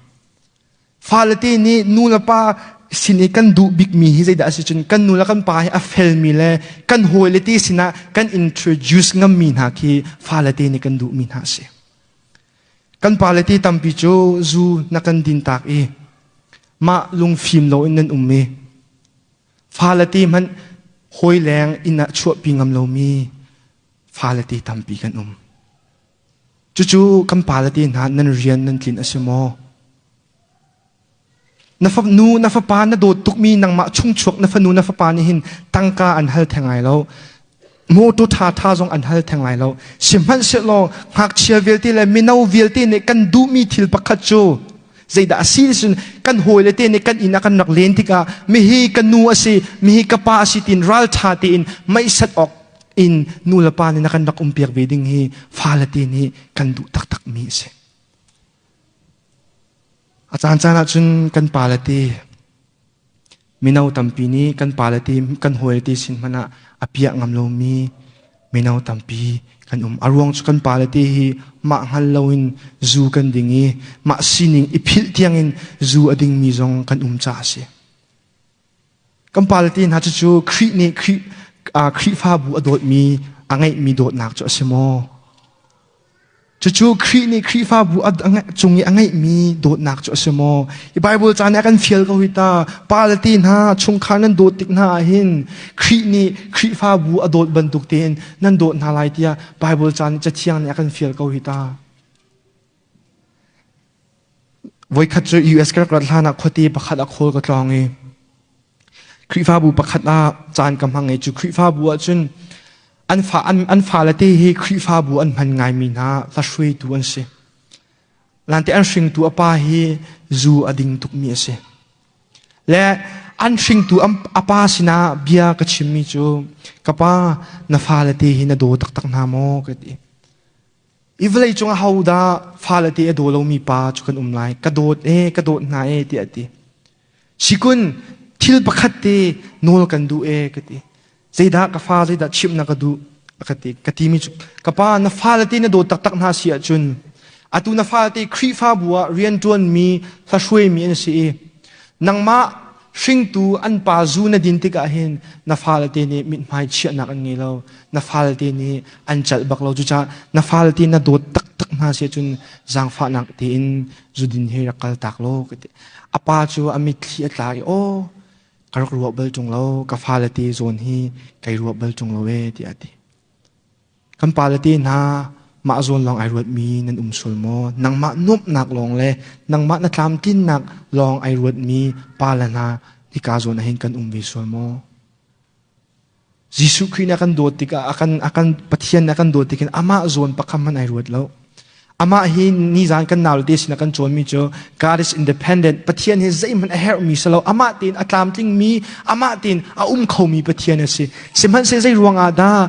[SPEAKER 1] Fale te nih nu le pa sin i kan duh bikmi hi zeidah a si cun kan nu le kan pa hi a felmi le kan hawile te sinah kan introduce ngammi hna khi fale te nih kan duhmi hna a si. Kan pale te tampi cu zu na kan din tak i mah lungfim loin nan um i Fale te hmanh hawi leng inn ah chuahpi ngam lomi fale te tampi kan um. Cucu kan pale te hna nan rian nan tlin a si maw? Na fanu, na fapa na dawt tukmi nangmah chungchuak na fanu na fapa nih hin tangka an hal theng lai lo. Mawṭaw ṭhaṭha zong an hal theng lai lo. Sihmanhsehlaw ngakchia vialte le mino vialte nih kan duhmi thil pakhat cu zeidah a si cun kan hawile te nih kan inn ah kan rak len tikah mihi ka nu a si, mihi ka pa a si tiin ralṭha tein meihsat awk in nu le pa nih na kan rak umpiak ve ding hi fale te nih kan duh taktakmi a si. A caancaan ahcun kan pale te mino tampi nih kan pale te kan hawile te sin hmanh ah a piah ngam lomi mino tampi kan um. A ruang cu kan pale te hi mah hngal loin zu kan ding i mah sining i philh tiangin zu a dingmi zong kan um caah a si. Kan pale te hna cucu Khrih nih Khrih, Khrihfabu a dawtmi a ngeihmi dawtnak cu a si maw? Cucu Khrih nih Khrihfabu a cung i a ngeihmi dawtnak cu a si maw? Hi Baibal ca nih a kan fial ko hi ta. Pale te hna, chungkhar nan dawt tik hna ah hin Khrih nih Khrihfabu a dawt bantuk tein nan dawt hna lai tiah Baibal ca nih Cathiang nih a kan fial ko hi ta. Voikhat cu US ka rak rat hlan ah khuate pakhat ah khawl ka tlawng i Khrihfabu pakhat ah caan ka hmang i cu Khrihfabu ah cun an fa an, an fale te hi Khrihfabu an hman ngaimi hna hlahruaitu an si. Lante an hringtu a pa hi zu a ding tukmi a si. Le an hringtu a pa sinah bia ka chimmi cu ka pa na fale te hi na daw taktak hna maw ka ti. I vawlei cung aho dah fale te a daw lomi pa cu kan um lai ka dawt e ka dawt hna e tiah a ti sikun thil pakhat te nawl kan duh e ka ti zeidah ka fa zeidah chimh na ka duh ka ti ka ti mi cu ka pa na fale te na dawt taktak hna si ahcun atu na fale te Khrihfabu ah rianṭuan mi hlahruai mi an si i nangmah hringtu an pa zu na din tikah hin na fale te nih mithmai chiahnak an ngei lo na fale te nih an celh bak lo cucaah na fale te na dawt taktak hna si ahcun zaangfahnak tein zudin hi rak kal tak law ka ti a pa cu a mitthli a tla i aw ka rak ruah bal ṭung lo ka fale te zawn hi kai ruah bal ṭung lo e tiah a ti Kan pale te hna mah zawn lawng ai ruatmi nan um sual maw? Nangmah nuamhnak lawng le nangmah na tlamtlinnak lawng ai ruatmi pale hna hika zawn ah hin kan um ve sual maw? Jesuh Khrih nih a kan dawt tikah a kan a kan Pathian nih a kan dawt tikin amah zawn pakhat hmanh ai ruat lo. Amah hi nizan kan naule te sinah kan cawnmi cu God is independent. Pathian hi zeihmanh a herhmi si lo. Amah tein a tlamtlingmi, amah tein a um khomi Pathian a si. Sihmanhsehlaw zei ruangah dah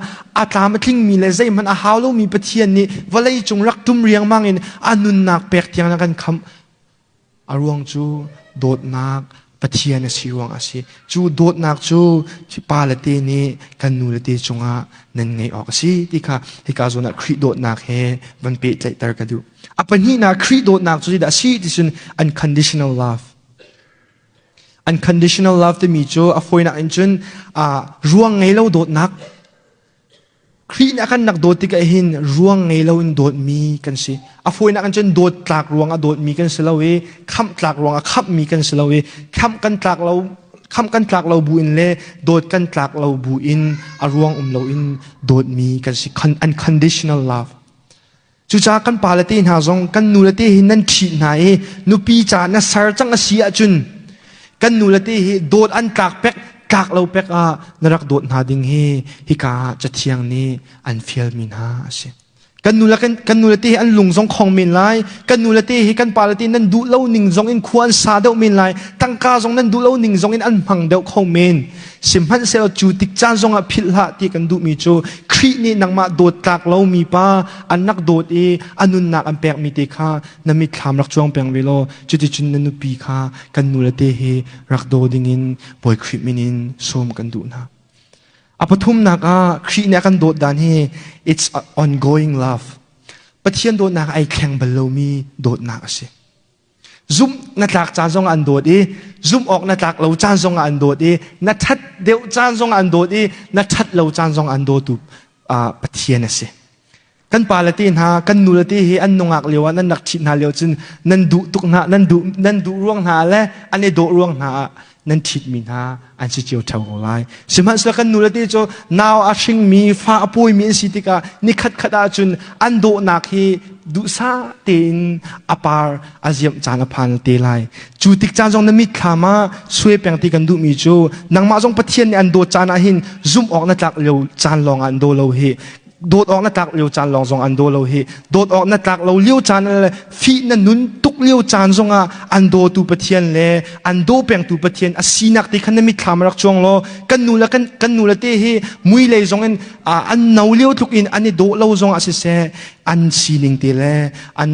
[SPEAKER 1] a tlam a tlingmi le zeihmanh a hau lomi Pathian nih vawlei cung rak tum riangmang in a nunnak pek tiang a kan khamh. A ruang cu dawtnak Pathian a si ruang a si. Cu dawtnak cu pa le te nih kan nu le te cungah nan ngeih awk a si ti kha hika zawn ah Khrih dawtnak he van pehtlaihter ka duh. A pahnihnak Khrih dawtnak cu zeidah a si ti cun unconditional love. Unconditional love timi cu a fawinak in cun ruang ngei lo dawtnak Khrih nih a kan rak dawt tikah hin ruang ngei loin dawtmi kan si. A fawinak in cun dawt tlak ruangah dawtmi kan si lo i khamh tlak ruangah khamhmi kan si lo i khamh kan tlak lo khamh kan tlak lo bu in le dawt kan tlak lo bu in a ruang um loin dawtmi kan si. Unconditional love. Cucaah kan pale te hna zong kan nule te hi nan ṭhit hna i nupi ca na ser cang a si ahcun kan nule te hi dawt an tlak pek tlak lo pek ah na rak dawt hna ding hi hika ah Cathiang nih an fialmi hna a si. Kan nule kan, kan nule te hi an lung zong khong men lai. Kan nule te hi kan pale te nan duh lo ning zong in khua an sa deuh men lai. Tangka zong nan duh lo ning zong in an hmang deuh kho men. Sihmanhsehlaw cu tik caan zongah philh hlah ti kan duhmi cu Khrih nih nangmah dawt tlak lomi pa an rak dawt i a nunnak an pekmi te kha na mitthlam rak cuang peng ve law cuticun na nupi kha kan nule te hi rak daw dingin Bawi Khrih min in sawm kan duh hna. A pathumnak ah Khrih nih a kan dawt dan hi it's ongoing love. Pathian dawtnak ai thleng bal lomi dawtnak a si. Zumh na tlak caan zong an dawt i zumh awk na tlak lo caan zong an dawt i na ṭhat deuh caan zong an dawt i na ṭhat lo caan zong an dawtu Pathian a si. Kan pa le te hna, kan nu le te hi an nungak lio ah nan rak ṭhit hna lio cun nan duh tuk hna, nan duh nan duh ruang hna le an i dawh ruang hna ah nan ṭhitmi hna an si cio ṭheo ko lai. Sihmanhsehlaw kan nule te cu nau a hringmi, fa a pawimi an si tikah nikhat khat ahcun an dawhnak hi duhsah tein a par a ziamh caan a phan te lai. Cu tik caan zong na mitthlam ah suai peng ti kan duhmi cu nangmah zong Pathian nih an dawt caan ah hin zumh awk na tlak lio caan lawng ah an daw lo hi dawt awk na tlak lio caan lawng zong an daw lo hi dawt awk na tlak lo lio caan le fih na nun tuk lio caan zongah an dawtu Pathian le an daw pengtu Pathian a sinak te khan na mitthlam rak cuang law kan nu le kan, kan nu le te hi mui lei zong in an no lio tluk in an i dawh lo zong ah siseh an sining te le an.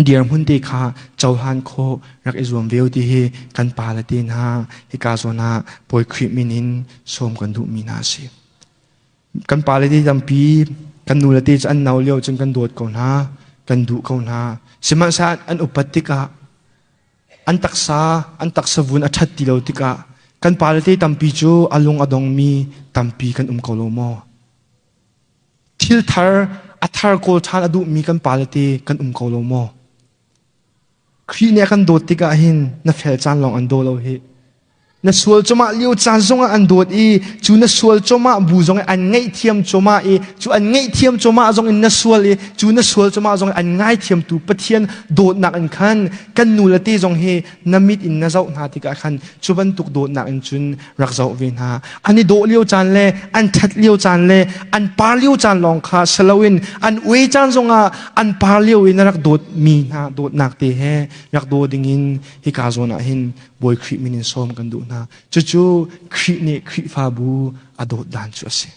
[SPEAKER 1] Dirhmun te kha cohlan khawh rak i zuam ve ti hi kan pa le te hna hika zawn ah Bawi Khrih min in sawm kan duhmi hna a si. Kan pa le te tampi kan nu le te cu an no lio cun kan dawt ko hna, kan duh ko hna. Sihmanhsehlaw an upat tikah an taksa an taksa vun a ṭhat ti lo tikah kan pa le te tampi cu a lung a dongmi tampi kan um ko lo maw? Thil thar a thar kawl ṭhan a duhmi kan pale te kan um ko lo maw? Khrih nih a kan dawt tikah hin na fel caan lawng an daw lo hih. Na sual cumah lio caan zongah an dawt i cu na sual cumah bu zong an ngaihthiam cumah i cu an ngaihthiam cumah zong in na sual i cu na sual cumah zong an ngaithiamtu Pathian dawtnak in khan kan nu le te zong hi na mit in na zoh hna tikah khan cu bantuk dawtnak in cun rak zoh ve hna. An i dawh lio caan le an ṭhat lio caan le an par lio caan lawng kha si loin an uai caan zongah an par lio i na rak dawtmi hna dawtnak te he rak daw dingin hika zawn ah hin Bawi Khrih min in sawm kan duh hna. Cucu Khrih nih Khrihfabu a dawt dan cu a si.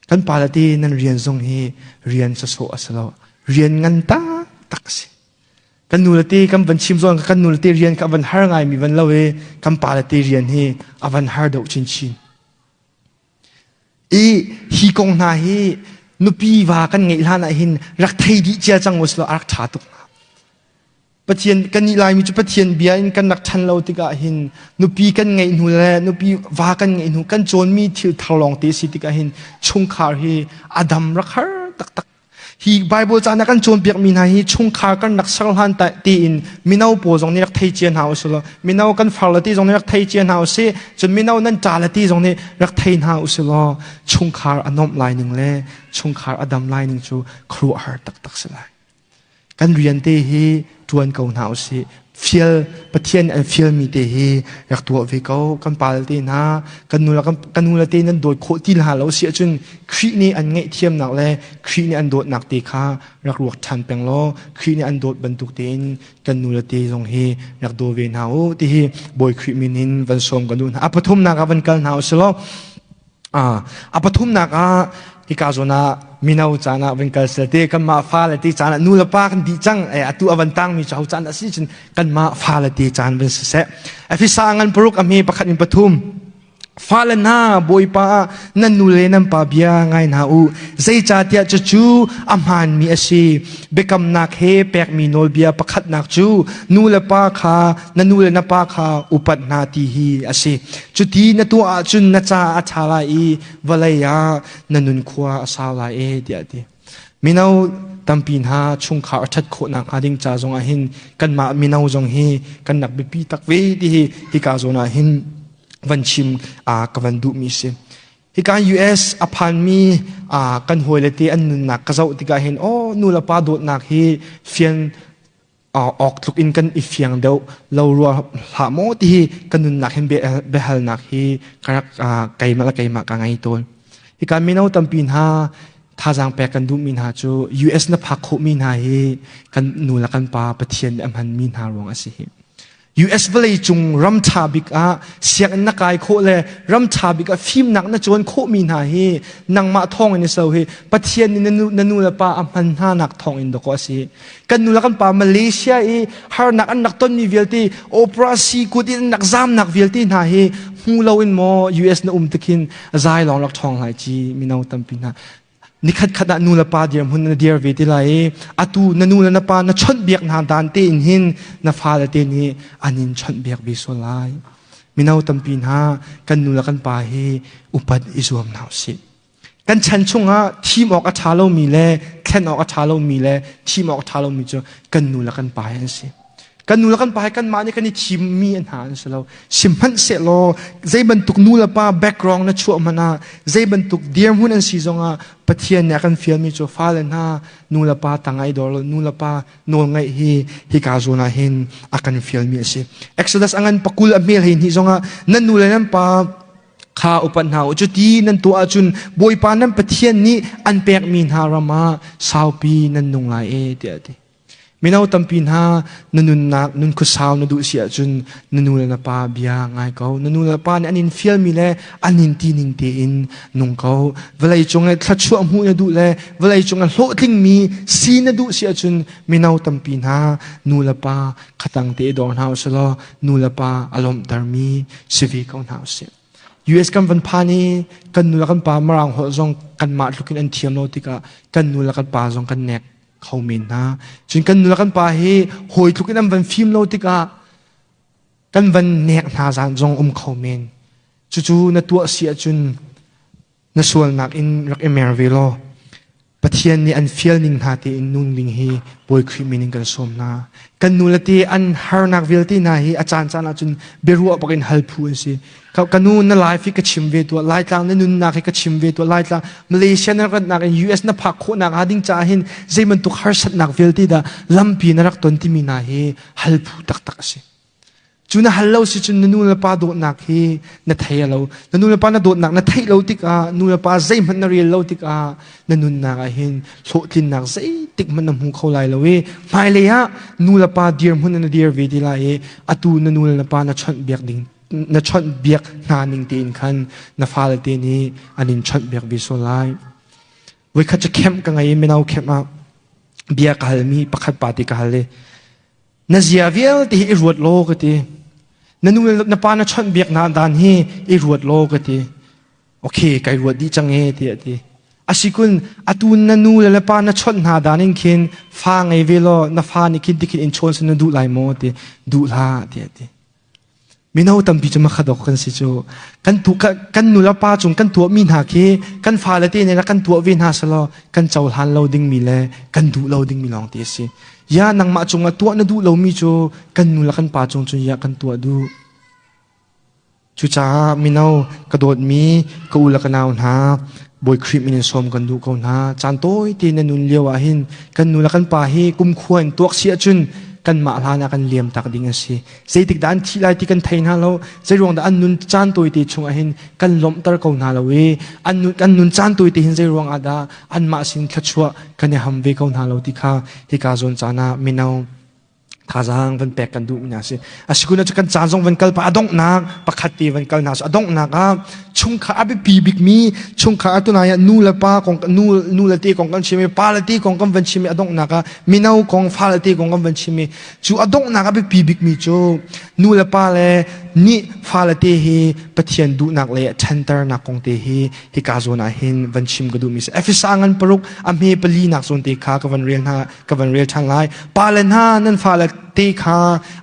[SPEAKER 1] Kan pale te nan rian zong hi rian sawsawh a si lo. Rian ngan taktak a si. Kan nu le te kan van chim zawn kan nu le te rian kha a van har ngaimi van lo i kan pa le te rian hi a van har deuh chinchin. I hi kong hna hi nupi va kan ngeih hlan ah hin rak thei dih cia cang uslaw a rak ṭha tuk hnga. Pathian kan nih Laimi cu Pathian bia in kan rak ṭhan lo tikah hin nupi kan ngeih hnu le nupi va kan ngeih hnu kan cawnmi thil thar lawng te si tikah hin chungkhar hi a dam rak har taktak. Hi Bible ca na kan cawnpiakmi hna hi chungkhar kan rak ser hlan tiin mino pawl zong nih rak thei cia hna usih law mino kan far le ti zong nih rak thei cia hna usih cun mino nan ṭa le ti zong nih rak thei hna usih law chungkhar a nuamh lai ning le chungkhar a dam lai ning cu khuaruahhar taktak si lai. Kan rian te hi ṭuan ko hna usih. Fial Pathian an fialmi te hi rak tuah ve ko. Kan pal te hna, kan nu kan nu le te nan dawt khawh ti hna lo si ahcun Khrih nih an ngaihthiamnak le Khrih nih an dawtnak te kha rak ruak ṭhan peng law Khrih nih an dawt bantuk tein kan nu le te zong hi rak daw ve hna u ti hi Bawi Khrih min in van sawm kan duh hna. A pathumnak ah van kal hna u si law A pathumnak ah hika zawn ah mino caan ah van kal sel te kanmah fale te caan ah nu le pa kan dih cang atu a van tangmi cu ho caan a si cun kanmah fale te caan van si seh. Efesa ngan paruk a hme pakhat in pathum. Fale hna Bawipa ah nan nu le nan pa bia ngai hna u. Zeicahtiah cucu a hmaanmi a si. Biakamnak he pekmi nawlbia pakhatnak cu nu le pa kha na nu le na pa kha upat hna ti hi a si. Cuti na tuah ahcun na caah a ṭha lai i vawlei ah na nunkhua a sau lai e tiah a ti. Mino tampi hna chungkhar a ṭhat khawh nakhnga ding ca zong ah hin kanmah mino zong hi kan rak biapi tak ve ti hi hika zawn ah hin van chim ka van duhmi si. Hika US a phanmi kan hawile te an nunnak ka zoh tikah hin aw nu le pa dawtnak hi fian awk tluk in kan i fiang deuh lo rua hlah maw ti hi ka nunnak hin biahalnak hi ka rak keimah le keimah ka ngei tawn. Hika mino tampi hna thazaang pek kan duhmi hna cu US na phak khawhmi hna hi kan nu le kan pa Pathian nih a hmanmi hna ruang a si hi. US vawleicung ram ṭha bik ah sianginn na kai khawh le ram ṭha bik ah fimnak na cawn khawhmi hna hi nangmah thawng in so hi Pathian nih na nu le pa a hman hna nak thawng in dawkaw a si. Kan nu le kan pa Malaysia i harnak an rak tonmi vialte opera si kut in an rak zamnak vialte hna hi hmu loin maw US na um tikhin zai lawng rak ṭhawng lai ci mino tampi hna Nikhat khat ah nu le pa dirhmun na dir ve ti lai i atu na nu le na pa na chawnhbiak hna dan tein hin na fale te nih an in chawnhbiak ve sual lai. Mino tampi hna kan nu le kan pa hi upat i zuam hna usih. Kan chan chungah thim awk a ṭha lomi le thlen awk a ṭha lomi le thim awk a ṭha lomi cu kan nu le kan pa hi an si. Kan nu le kan pa hi kanmah nih kan i thimmi an hna an si lo. Sihmanhsehlaw zei bantuk nu le pa background na chuah hmanh ah zei bantuk dirhmun an si zongah Pathian nih a kan fialmi cu fale hna nu le pa tang ai dor lo nu le pa nawl ngaih hi hika zawn ah hin a kan fialmi a si. Exodus a ngan pakul a hmel hei hnih zongah nan nu le nan pa kha upat hna u cuti nan tuah ahcun Bawipa nan Pathian nih an pekmi hna ram ah saupi nan nung lai e tiah a ti. Mino tampi hna na nunnak nun khuasau na duh si ahcun na nu le na pa bia ngai ko. Na nu le na pa nih an in fialmi le an in ti ning tein nung ko. Vawlei cung i thluachuah hmuh na duh le vawlei cung i hlawhtlingmi si na duh si ahcun mino tampi hna nu le pa khatang te i dor hna usih law nu le pa a lawmhtermi si ve ko hna usih. US kan van phan i kan nu le kan pa Mirang holh zong kanmah tluk in an thiam lo tikah kan nu le kan pa zong kan nek kho men hna. Cun kan nu le kan pa hi hawi tluk in an van fim lo tikah kan van nek hna zan zong um kho men. Cucu na tuah si ahcun na sualnak in rak i mer ve law Pathian nih an fial ning hna tein nun ding hi Bawi Khrih min in kan sawm hna. Kan nu le te an harnak vialte hna hi a caan caan ahcun biaruah bak in hal phu an si. Ka nu na life hi ka chim ve tuah, Laitlang na nunnak hi ka chim ve tuah, Laitlang Malaysia na ratnak in US na phak khawhnak hnga ding caah hin zei bantuk harsatnak vialte dah lampi na rak ton timi hna hi hal phu taktak a si. Cu na hal lo si cun na nu le pa dawtnak hi na thei lo. Na nu le pa na dawtnak na theih lo tikah nu le pa zeihmanh na rel lo tikah na nunnak ah hin hlawhtlinnak zeitik hmanh na hmu kho lai lo i hmailei ah nu le pa dirhmun na dir ve ti lai i atu na nu le na pa na chawnh biak ding na chawnh biak hna ning tein khan na fale te nih an in chawnh biak ve sual lai. Voikhat cu camp ka ngei i mino camp ah bia ka halmi pakhat pa ti ka hal i Na zia vialte hi i ruat law ka ti. Na nu le na pa na chawnh biak na dan hi i ruat law ka ti. Okay, kai ruat dih cang e tiah ti. Asikun atu na nu le na pa na chawnh hna dan in khin fa ngei ve law na fa nih khin tikhin in chawn sin na duh lai maw ti duh hlah tiah ti. Mino tampi cu makhadok kan si cu. Kan tu kan nu le pa cung kan tuahmi hna khi kan fale te nih kan tuah ve hna selaw kan cohlan lo dingmi le kan duh lo dingmi lawng te a si. Ya nangmah cungah tuah na duh lomi cu kan nu le kan pa cung cun ya kan tuah duh. Cucaah mino ka dawtmi ka u le ka nau hna Bawi Khrih min in sawm kan duh ko hna. Caan tawite na nun lio ah hin kan nu le kan pa hi kumkhua in tuak si ahcun kanmah hlan ah kan liam tak ding a si. Zeitik dah an thih lai ti kan thei hna lo. Zeiruang dah an nun caan tawite chung ah hin kan lawmhter ko hna lo i an nun, kan nun caan tawite hin zeiruang ah dah anmah sin thluachuah kan i ham ve ko hna lo ti kha hika zawn caan ah mino thazaang van pek kan duhmi hna si asikun cu kan caan zong van kal pa a donghnak pakhat te van kal hna so a donghnak ah chungkhar a biapi bikmi chungkhar atunai ah nu le pa kong nu nu le te kong kan chim i pa le te kong kan van chim i a donghnak ah mino kong fa le te kong kan van chim i cu a donghnak a biapi bikmi cu nu le pa le nih fa le te hi Pathian duhnak le ṭhanternak kong te hi hika zawn ah hin van chim ka duhmi si Efesa ngan paruk a hme pali nak zawn te kha ka van rel hna ka van rel ṭhan lai. Pale hna nan fale te kha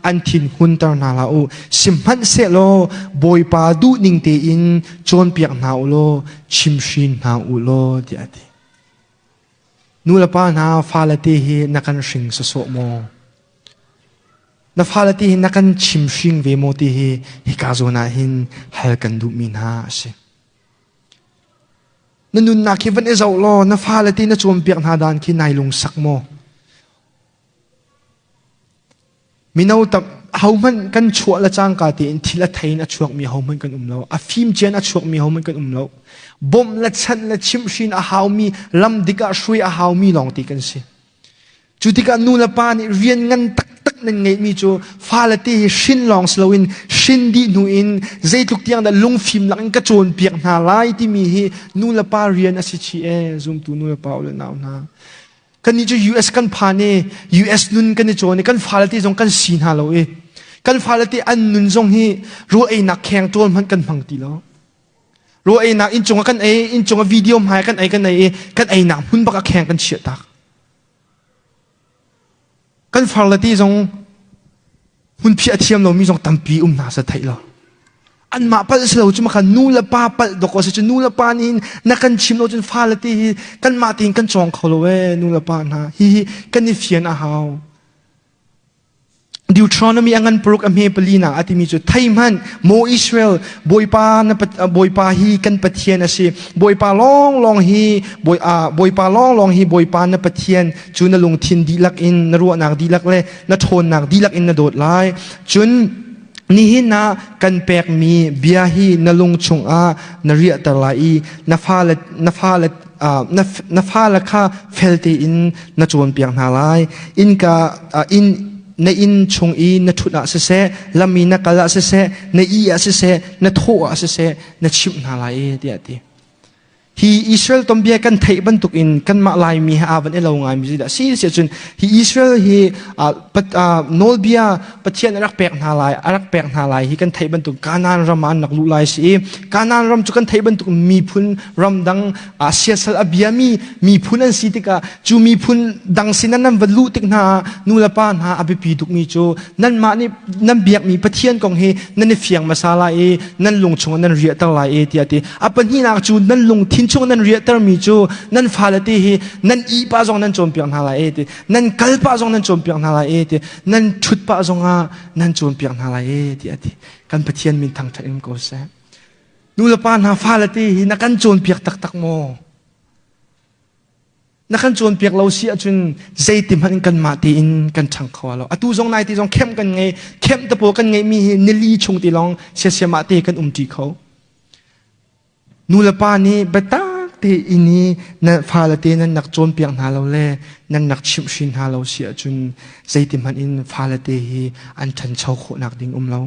[SPEAKER 1] an thin hunter hna hlah u. Sihmanhsehlaw Bawipa duhning tein cawnpiak hna u law chimhrin hna u law tiah a ti. Nu le pa hna fale te hi na kan hring sawsawh maw? Na fale te hi na kan chimhring ve maw ti hi hika zawn ah hin hal kan duhmi hna a si. Na nunnak hi van i zoh law na fale ti na cawnpiak hna dan khi nai lungsak maw? Mino tam hohmanh kan chuah le cangka tein thil a thei in a chuakmi hohmanh kan um lo. A fim cian a chuakmi hohmanh kan um lo. Bawmh le chanh le chimhhrin a haumi lam dik ah hruai a haumi lawng ti kan si. Cu tikah nu le pa nih rian ngan taktak nan ngeihmi cu fale te hi hrin lawng si loin hrin dih hnu in zeitluk tiang dah lungfim lak in ka cawnpiak hna lai timi hi nu le pa rian a si chih ee zumtu nu le pa u le nau hna. Kannih cu US kan phan i US nun kan i cawn i kan fale te zong kan si hna lo i kan fale te an nun zong hi rawl einak kheng ṭawl hmanh kan hmang ti lo. Rawl einak inncung ah kan ei inncung ah video hmai kan ei kan ei i kan einak hmun bak ah kheng kan chiah tak. Kan far le ti zong hmunphiah a thiam lomi zong tampi um hna sa theih lo. Anmah palh si lo cu makhan nu le pa palh dok si cu nu le pa nih na kan chim lo cun fa le ti hi kanmah tein kan cawng kho lo ee nu le pa hna hi hi kan i fian a hau. Deuteronomy a ngan paruk a hme pali nak a timi cu thei hmanh maw Israel Bawipa na Bawipa hi kan Pathian a si Bawipa lawnglawng hi Bawipa lawnglawng hi Bawipa na Pathian cu na lungthin dihlak in na ruahnak dihlak le na ṭhawnnak dihlak in na dawt lai cun. Nihin ah kan pekmi bia hi na lung chungah na riahter lai i na fale, na fale, uh, na, na fale kha fel tein na cawnpiak hna lai. Innka, uh, inn, na inn chung i na ṭhut ah siseh, lam i na kal ah siseh, na ih ah siseh, na thawh ah siseh, na chimh hna lai i, tiah a ti. Hi Israel tuanbia kan theih bantukin kanmah Laimi he aa van i lo ngaimi zeidah a si si ahcun hi Israel hi nawlbia Pathian a rak pek hna lai a rak pek hna lai hi kan theih bantuk Kanaan ram ah an rak luh lai si i Kanaan ram cu kan theih bantuk miphun ramdang siasal a biami miphun an si tikah cu miphun dang sin nan va luh tik hna ah nu le pa hna a biapi tukmi cu nanmah nih nan biakmi Pathian kong hi nan i fiang hmasa lai i nan lung chungah nan riahter lai i tiah ti a pahnihnak cu nan lungthin chung nan riahtermi cu nan fale te hi nan ih pah zong nan cawnpiak hna lai i ti nan kal pah zong nan cawnpiak hna lai i ti nan ṭhut pah zongah nan cawnpiak hna lai i ti a ti kan Pathian min thangṭhat in ko seh nu le pa hna fale te hi na kan cawnpiak taktak maw Na kan cawnpiak lo si ahcun zeiti hmanh in kanmah tein kan ṭhang kho lo. Atu zong nai ti zong khem kan ngei. Khem te pawl kan ngeihmi hi nili chung ti lawng siasiam ah te kan umṭi kho. Nu le pa nih biatak tein i na fale te nan nak cawnpiak hna lo le nan nak chimhhrin hna lo si ahcun zeiti hmanh in fale te hi an ṭhancho khawhnak ding um lo.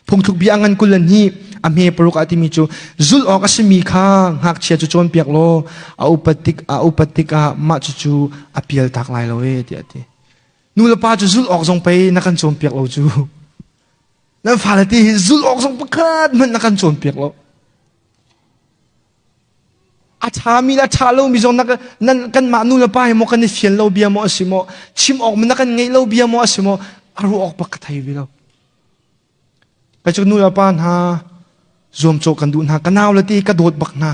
[SPEAKER 1] Phungthluk bia ngan 22 a hme paruk ah timi cu zulh awk a simi kha ngakchia cu cawnpiak law a upat tik a upat tikah mah cucu a pial tak lai lo e tiah a ti. Nu le pa cu zulh awk zong pei na kan cawnpiak lo cu. Nan fale ti hi zulh awk zong pakhat hmanh na kan cawnpiak lo. A ṭhami le a ṭha lomi zong nan kanmah nu le pa hi maw kan i fian lo bia maw a si maw chim awk na kan ngeih lo bia maw a si maw a ruah awk bak ka thei ve lo. Kei cu nu le pa hna zuamcawh kan duh hna. Ka nau le ti ka dawt bak hna.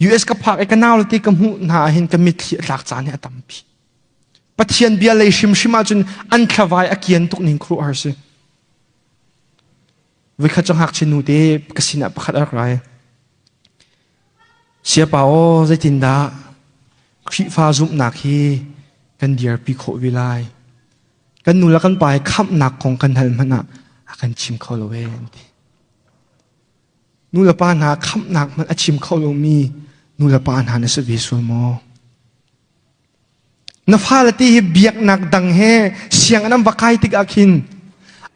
[SPEAKER 1] US ka phak i ka nau le ti ka hmuh hna ahhin ka mitthli a tlak caan hi a tampi. Pathian bia lei hrimhrim ahcun an thlavai a kian tuk ning khuaruahhar si. Voikhat cu ngakchia nu te ka sinah pakhat a rak rai. Siapa aw zeitindah Khrihfa zumhnak hi kan dirpi khawh ve lai? Kan nu le kan pa hi khamhnak kong kan hal hmanh ah a kan chim kho lo ee an ti. Nu le pa hna khamhnak hmanh a chim kho lomi nu le pa hna na si ve sual maw? Na fale te hi biaknak dang he sianginn an va kai tikah khin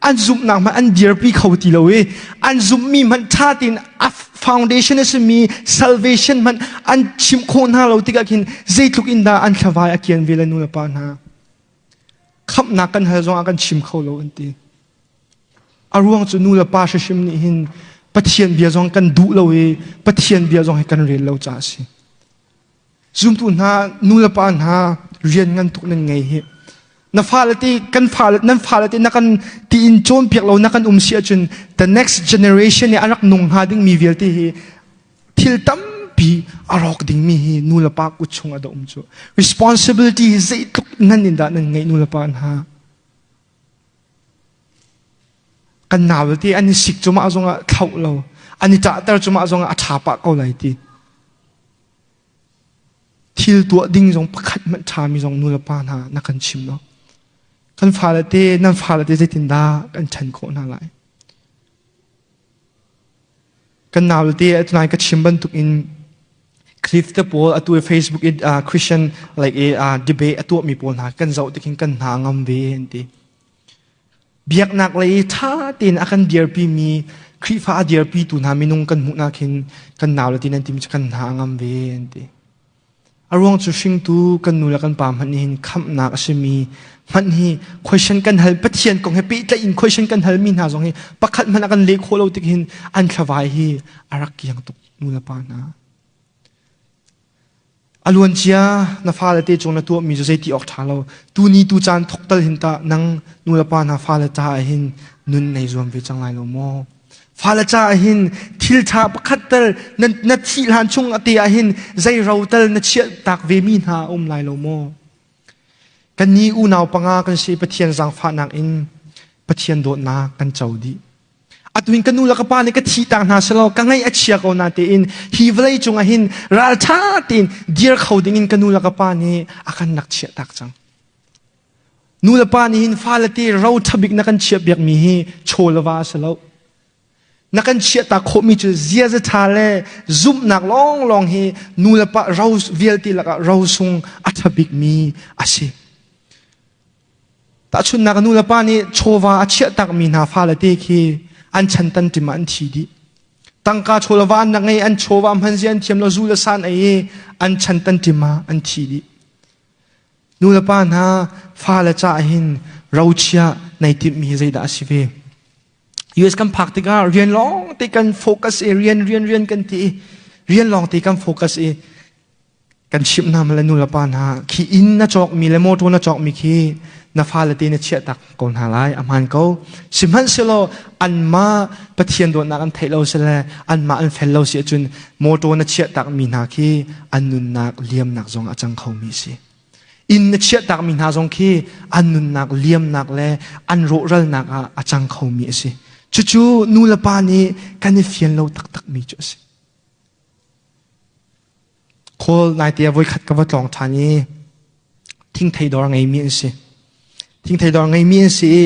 [SPEAKER 1] an zumhnak hmanh an dirpi kho ti lo i an zumhmi hmanh ṭha tein a foundation a simi salvation hmanh an chimh khawh hna lo tikah khin zeitluk in dah an thlavai a kian ve le nu le pa hna. Khamhnak kan hal zongah kan chim kho lo an ti. A ruang cu nu le pa hrimhrim nih hin Pathian bia zong kan duh lo i Pathian bia zong hi kan rel lo caah a si. Zumtu hna, nu le pa hna rian ngan tuk nan ngei hi. Na fale te kan fale nan fale te na kan tiin cawnpiak lo na kan um si ahcun the next generation i a rak nung hnga dingmi vialte hi thil tampi a rawk dingmi hi nu le pa kut chung ah dah um cu. Responsibility hi zeitluk ngan in dah nan ngeih nu le pa hna. Kan nau te an i sik cumah zongah thlauh lo, an i ṭahter cumah zongah a ṭha pah ko lai ti. Thil tuah ding zong pakhat hmanh ṭhami zong nu le pa hna na kan chim lo. Kan fale te, nan fale te zeitindah kan ṭhen khawh hna lai? Kan nau le te tunai ka chim bantuk in Cliff te pawl atu i Facebook i uh, Christian like i uh, debate a tuahmi pawl hna kan zoh tikhin kan hna ngam ve an ti. Biaknak lei i ṭha tein a kan dirpimi Khrihfa a dirpitu hna minung kan hmuh nak hin kan nau le ti nan timi cu kan hna a ngam ve an ti. A ruang cu hringtu kan nu le kan pa hmanh hin khamhnak a simi hmanh hi question kan hal Pathian kong he pehtlaih in question kan halmi hna zong hi pakhat hmanh a kan leh khawh lo tik hin an thlavai hi a rak kiang tuk nu le pa hna. A luancia na fale te cung na tuahmi cu zeiti awk ṭha lo. Tuni tu caan thok tal hin tah nang nu le pa hna fale caah hin nun nei zuam ve cang lai lo maw? Fale caah hin thil ṭha pakhat tal na, na thih hlan chung te ah hin zei ro tal na chiah tak ve mi hna a um lai lo maw? Kannih unau panga kan si Pathian zaangfahnak in Pathian dawtnak kan co dih. Atu hin ka nu le ka pa nih ka thih tak hna selaw ka ngaih a chia ko na tein hi vawlei cungah hin ralṭha tein dir kho dingin ka nu le ka pa nih a kan rak chiah tak cang. Nu le pa nih hin fale te ro ṭhabik na kan chiah piakmi hi chaw le va a si lo. Na kan chiahtak khawhmi cu ziaza ṭha le zumhnak lawnglawng hi nu le pa ro vialte lakah ro sung a ṭha bikmi a si. Tahchunhnak nu le pa nih chawva a chiahtakmi hna fale te khi an chan tan ṭim ah an thi dih. Tangka chawlava an ngei an chawva hman zia an thiam lo zu le san ei i an chan tan ṭim ah an thi dih. Nu le pa hna fale caah hin rochia nei timhmi hi zeidah a si ve? US kan phak tikah rian lawng te kan focus i rian rian rian kan ti i rian lawng te kan focus i kan chimh hna le nu le pa hna khi inn na cawkmi le motor na cawkmi khi na fale te na chiah tak ko hna lai a hmaan ko sihmanhsehlaw anmah Pathian dawtnak an theih lo si le anmah an fel lo si ahcun motor na chiah takmi hna khi an nunnak liamnak zong a cang khomi a si inn na chiah takmi hna zong khi an nunnak liamnak le an rawhralnak ah a cang khomi a si cucu nu le pa nih kan i fian lo taktakmi cu a si Khawl naite ah voikhat ka va tlawng ṭhan i thingthei dawr ngeimi an si. Thingthei dawr ngeimi an si i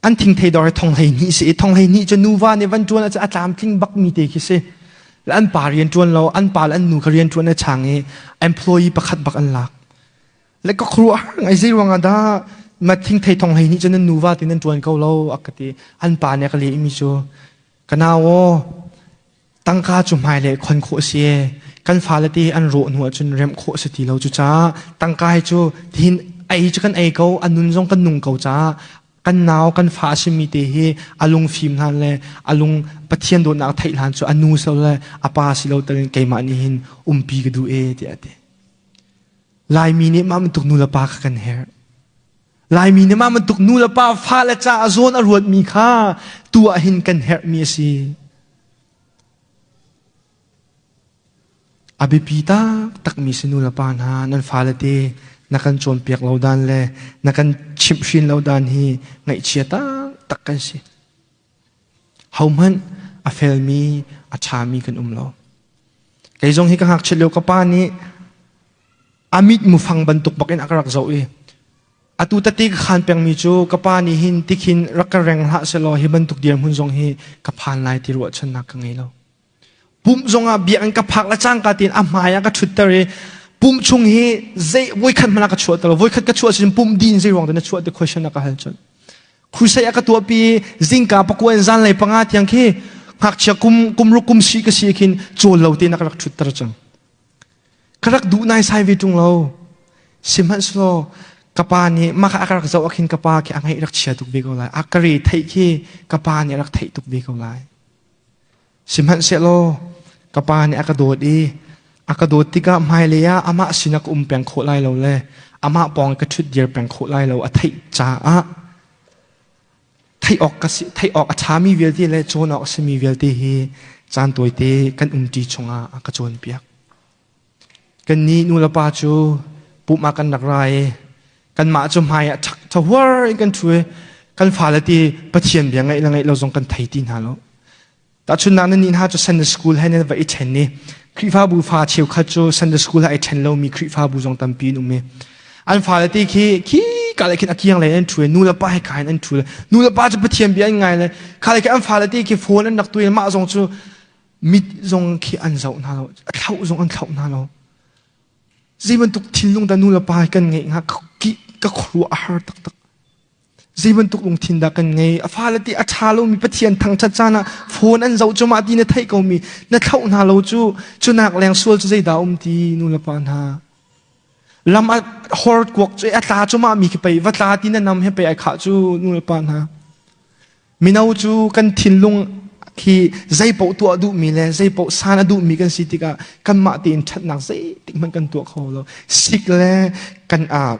[SPEAKER 1] an thingthei dawr hi thong 12 si i thong 12 cu nuva nih van ṭuan ahcun a tlamtling bakmi te khi si. Le an pa rian ṭuan lo, an pa le an nu kha rian ṭuan a chang i employee pakhat bak an lak. Le ka khuaruah har ngai zei ruangah dah ma thingthei thong 12 cu nan nuva ti nan ṭuan ko lo a ka ti. An pa nih a ka lehmi cu ka nau aw Tangka cu hmailei khon khawh a si. Kan fale te an rawh hnu ahcun remh khawh a si ti lo. Cucaah tangka hi cu tihin ei cu kan ei ko, a nun zong kan nung ko caah kan nau kan fa a simi te hi a lung fim hlan le a lung Pathian dawtnak theih hlan cu a nu si lo le a pa si lo telin keimah nih hin umpi ka duh e tiah a ti. Laimi nih mah bantuk nu le pa kha kan herh. Laimi nih mah bantuk nu le pa fale caah zawn a ruatmi kha tu ah hin kan herhmi a si. A biapi taktakmi si nu le pa hna nan fale te na kan cawnpiak lo dan le na kan chimhhrin lo dan hi ngaihchia taktak kan si. Hohmanh a felmi, a ṭhami kan um lo. Kei zong hi ka ngakchiat lio ka pa nih a mit mufang bantuk bak in a ka rak zoh i Atu tete ka khaan pengmi cu ka pa nih hin tikhin rak ka reng hlah selaw hi bantuk dirhmun zong hi ka phan lai ti ruahchannak ka ngei lo. Pumh zongah biakinn ka phak le cangka tiin a hmai ah ka ṭhutter i pumh chung hi zei voikhat hmanh ah ka chuah lo. Voikhat ka chuah sin pumh din zei ruang dah na chuah ti question a ka hal cun. Crusade a ka tuahpi zingka pakua in zanlei panga tiang khi ngakchia kum kum ruk kum si ka si khin cawl lo tein a ka rak ṭhutter cang. Ka rak duh naisai ve ṭung lo. Sihmanhsehlaw ka pa nih mah kha a ka rak zoh ah khin ka pa khi a ngaih rak chia tuk ve ko lai. A ka re theih khi ka pa nih a rak theih tuk ve ko lai. Sihmanhsehlaw ka pa nih a ka dawt i a ka dawt tikah hmailei ah amah sinah ka um peng khawh lai lo le amah pawng ka ṭhut dir peng khawh lai lo a theih caah theih awk ka si theih awk a ṭhami vialte le cawn awk a simi vialte hi caan tawite kan umṭi chungah a ka cawnpiak. Kannih nulepa cu pumh ah kan rak ra i kanmah cu hmai ah ṭhak ṭhahuar in kan ṭhu i kan fale ti Pathian bia ngaih le ngaih lo zong kan thei ti hna lo. Tahchunhnak nan nih hna cu Sunday school he nan va i ṭhen i Khrihfabu fa cheukhat cu Sunday school he ai ṭhen lomi Khrihfabu zong tampi an um i an fale te khi khi ka le khin a kiang lei an ṭhu i nu le pa he ka in an ṭhu le nu le pa cu Pathian bia an ngai le kha le khi an fale te khi phone an rak tu i mah zong cu mit zong khi an zoh hna lo a thlauh zong an thlauh hna lo zei bantuk thinlung dah nu le pa kan ngeih hnga ka khuaruah a har taktak Zei bantuk lungthin dah kan ngei? A fale ti a ṭha lomi Pathian thangṭhat caan ah phone an zoh cu mah ti na theih komi na thlauh hna lo cu cunak leng sual cu zeidah um ti nu le pa hna. Lam a hor kuak cu a tla cu mah mi khi pei va tla ti na nam he pei ai khah cu nu le pa hna. Mino cu kan thinlung khi zeipaoh tuah duhmi le zeipaoh san a duhmi kan si tikah kanmah tein ṭhatnak zeitik hmanh kan tuah kho lo. Sik le kan aa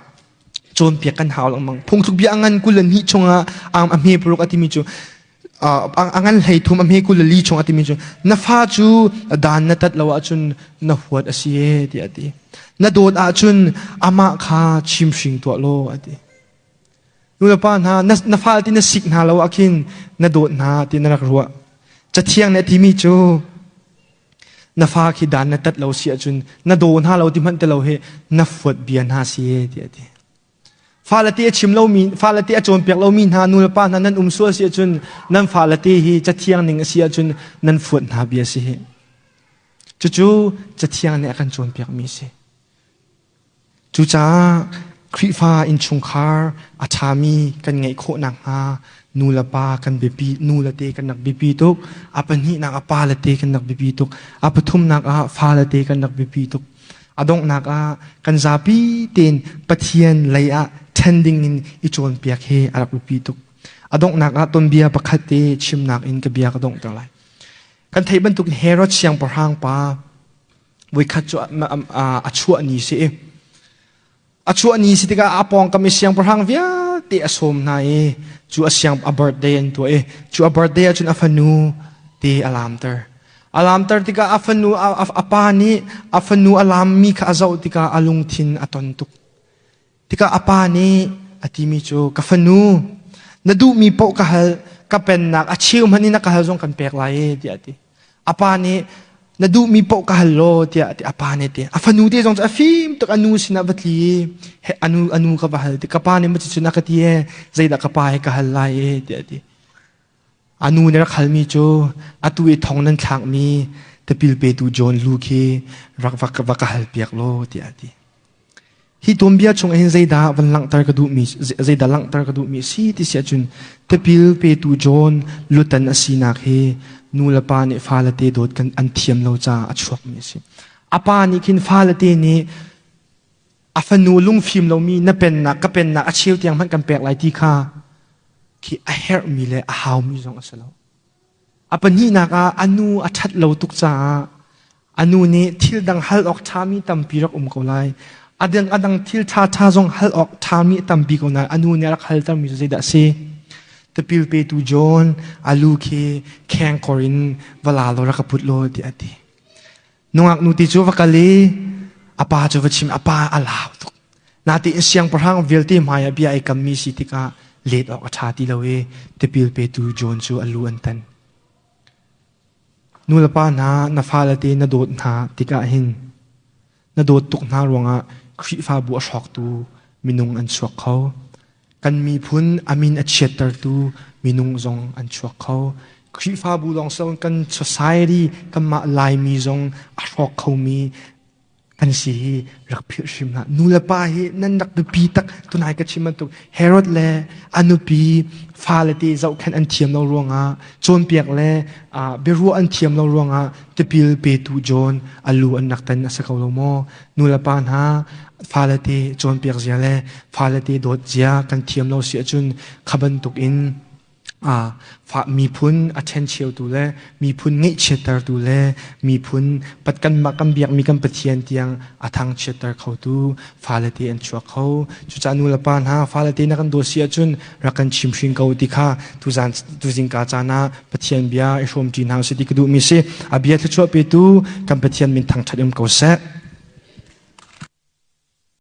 [SPEAKER 1] cawnpiak kan hau lengmang. Phungthluk bia a ngan 22 chungah a hme paruk a timi cu a ngan 13 a hme 24 chung a timi cu na fa cu dan na tat lo ahcun na huat a si e tiah a ti. Na dawt ahcun amah kha chimhring tuah law a ti. Nulepa hna na fa ti na sik hna lo ahkhin na dawt hna ti na rak ruah. Cathiang nih a timi cu Na fa khi dan na tat lo si ahcun na daw hna lo ti hmanh ti lo hi na fuat bia hna si e tiah a ti. Fale te a chim lomi, fale te a cawnpiak lomi hna nulepa hna nan um sual si ahcun nan fale te hi cathiang ning a si ahcun nan fuat hna bia si hi. Cucu cathiang nih a kan cawnpiakmi a si. Cucaah Khrihfa innchungkhar a ṭhami kan ngeih khawh nakhnga nu le pa kan biapi, nu le te kan rak biapi tuk. A pahnihnak ah pa le te kan rak biapi tuk. A pathumnak ah fa le te kan rak biapi tuk. A donghnak ah kan zapi tein Pathian lei ah ṭhen ding in i cawnpiak hi a rak biapi tuk. A donghnak ah tonbia pakhat te chimnak in ka bia ka donghter lai. Kan theih bantuk Herod siangpahrang pa voikhat cu a chuah ni si i a chuah ni si tikah a pawngkam i siangpahrang vialte a sawm hna i cu a siang a birthday an tuah i cu a birthday ahcun a fanu te a laamter. A laamter tikah a fanu a pa nih a fanu a laammi kha a zoh tikah a lungthin a ton tuk. Tikah a pa nih a timi cu ka fanu na duhmi paoh ka hal ka pennak a cheu hmanh in na ka hal zong kan pek lai e tiah a ti. A pa nih na duhmi paoh ka hal law tiah a ti. A pa nih a ti. A fanu te zong cu a fim tuk a nu sinah va tli i a nu a nu ka va hal ti ka pa nih maw cucun a ka ti e zeidah ka pa he ka hal lai e tiah a ti. A nu nih rak halmi cu atu i thong nan thlakmi tipil petu John lu khi rak va, va ka halpiak law tiah a ti. Hi tuanbia chung hin zeidah van langhter ka duhmi zeidah langhter ka duhmi si ti si ahcun tipil petu John lutan a sinak hi nu le pa nih fale te dawt kan an thiam lo caah a chuakmi a si. A pa nih khin fale te nih a fanu lungfim lomi na pennak ka pennak a cheu tiang hmanh kan pek lai ti kha khi a herhmi le a haumi zong a si lo. A pahnihnak ah a nu a ṭhat lo tuk caah a nu nih thil dang hal awk ṭhami tampi rak um ko lai. A dang a dang thil ṭhaṭha zong hal awk ṭhami tampi ko nain a nu nih a rak haltermi cu zeidah a si? Tipil petu John a lu khi khengkor in va la law rak ka put law tiah a ti. Nungak nu ti cu va kal i a pa cu va chim a pa a lau tuk. Natein siangpahrang vialte hmai ah bia ai kammi si tikah let awk a ṭha ti lo i tipil petu John cu a lu an tan. Nulepa hna na fale te na dawt hna tikah hin na dawt tuk hna ruangah Khrihfabu a hrawktu minung an chuak kho. Kan miphun a min a chiattertu minung zong an chuak kho. Khrihfabu lawng si loin kan society kanmah Laimi zong a hrawk khomi kan si hi rak philh hrim hlah. Nu le pa hi nan rak biapi tak tunai ka chim bantuk Herod le a nupi fale te zohkhenh an thiam lo ruangah cawnpiak le biaruah an thiam lo ruangah tipil petu John a lu an rak tan a si ko lo maw? Nu le pa hna fale te cawnpiak zia le fale te dawt zia kan thiam lo si ahcun kha bantuk in miphun a ṭhencheutu le miphun ngaihchiattertu le miphun kanmah kan biakmi kan Pathian tiang a thangchiatter khotu fale te an chuak kho. Cucaah nu le pa hna fale te na kan dawt si ahcun rak kan chimhring ko ti kha tuzan tuzingka caan ah Pathian bia i hrawmṭi hna usih ti ka duhmi si. A bia thluachuah petu kan Pathian min thangṭhat um ko seh.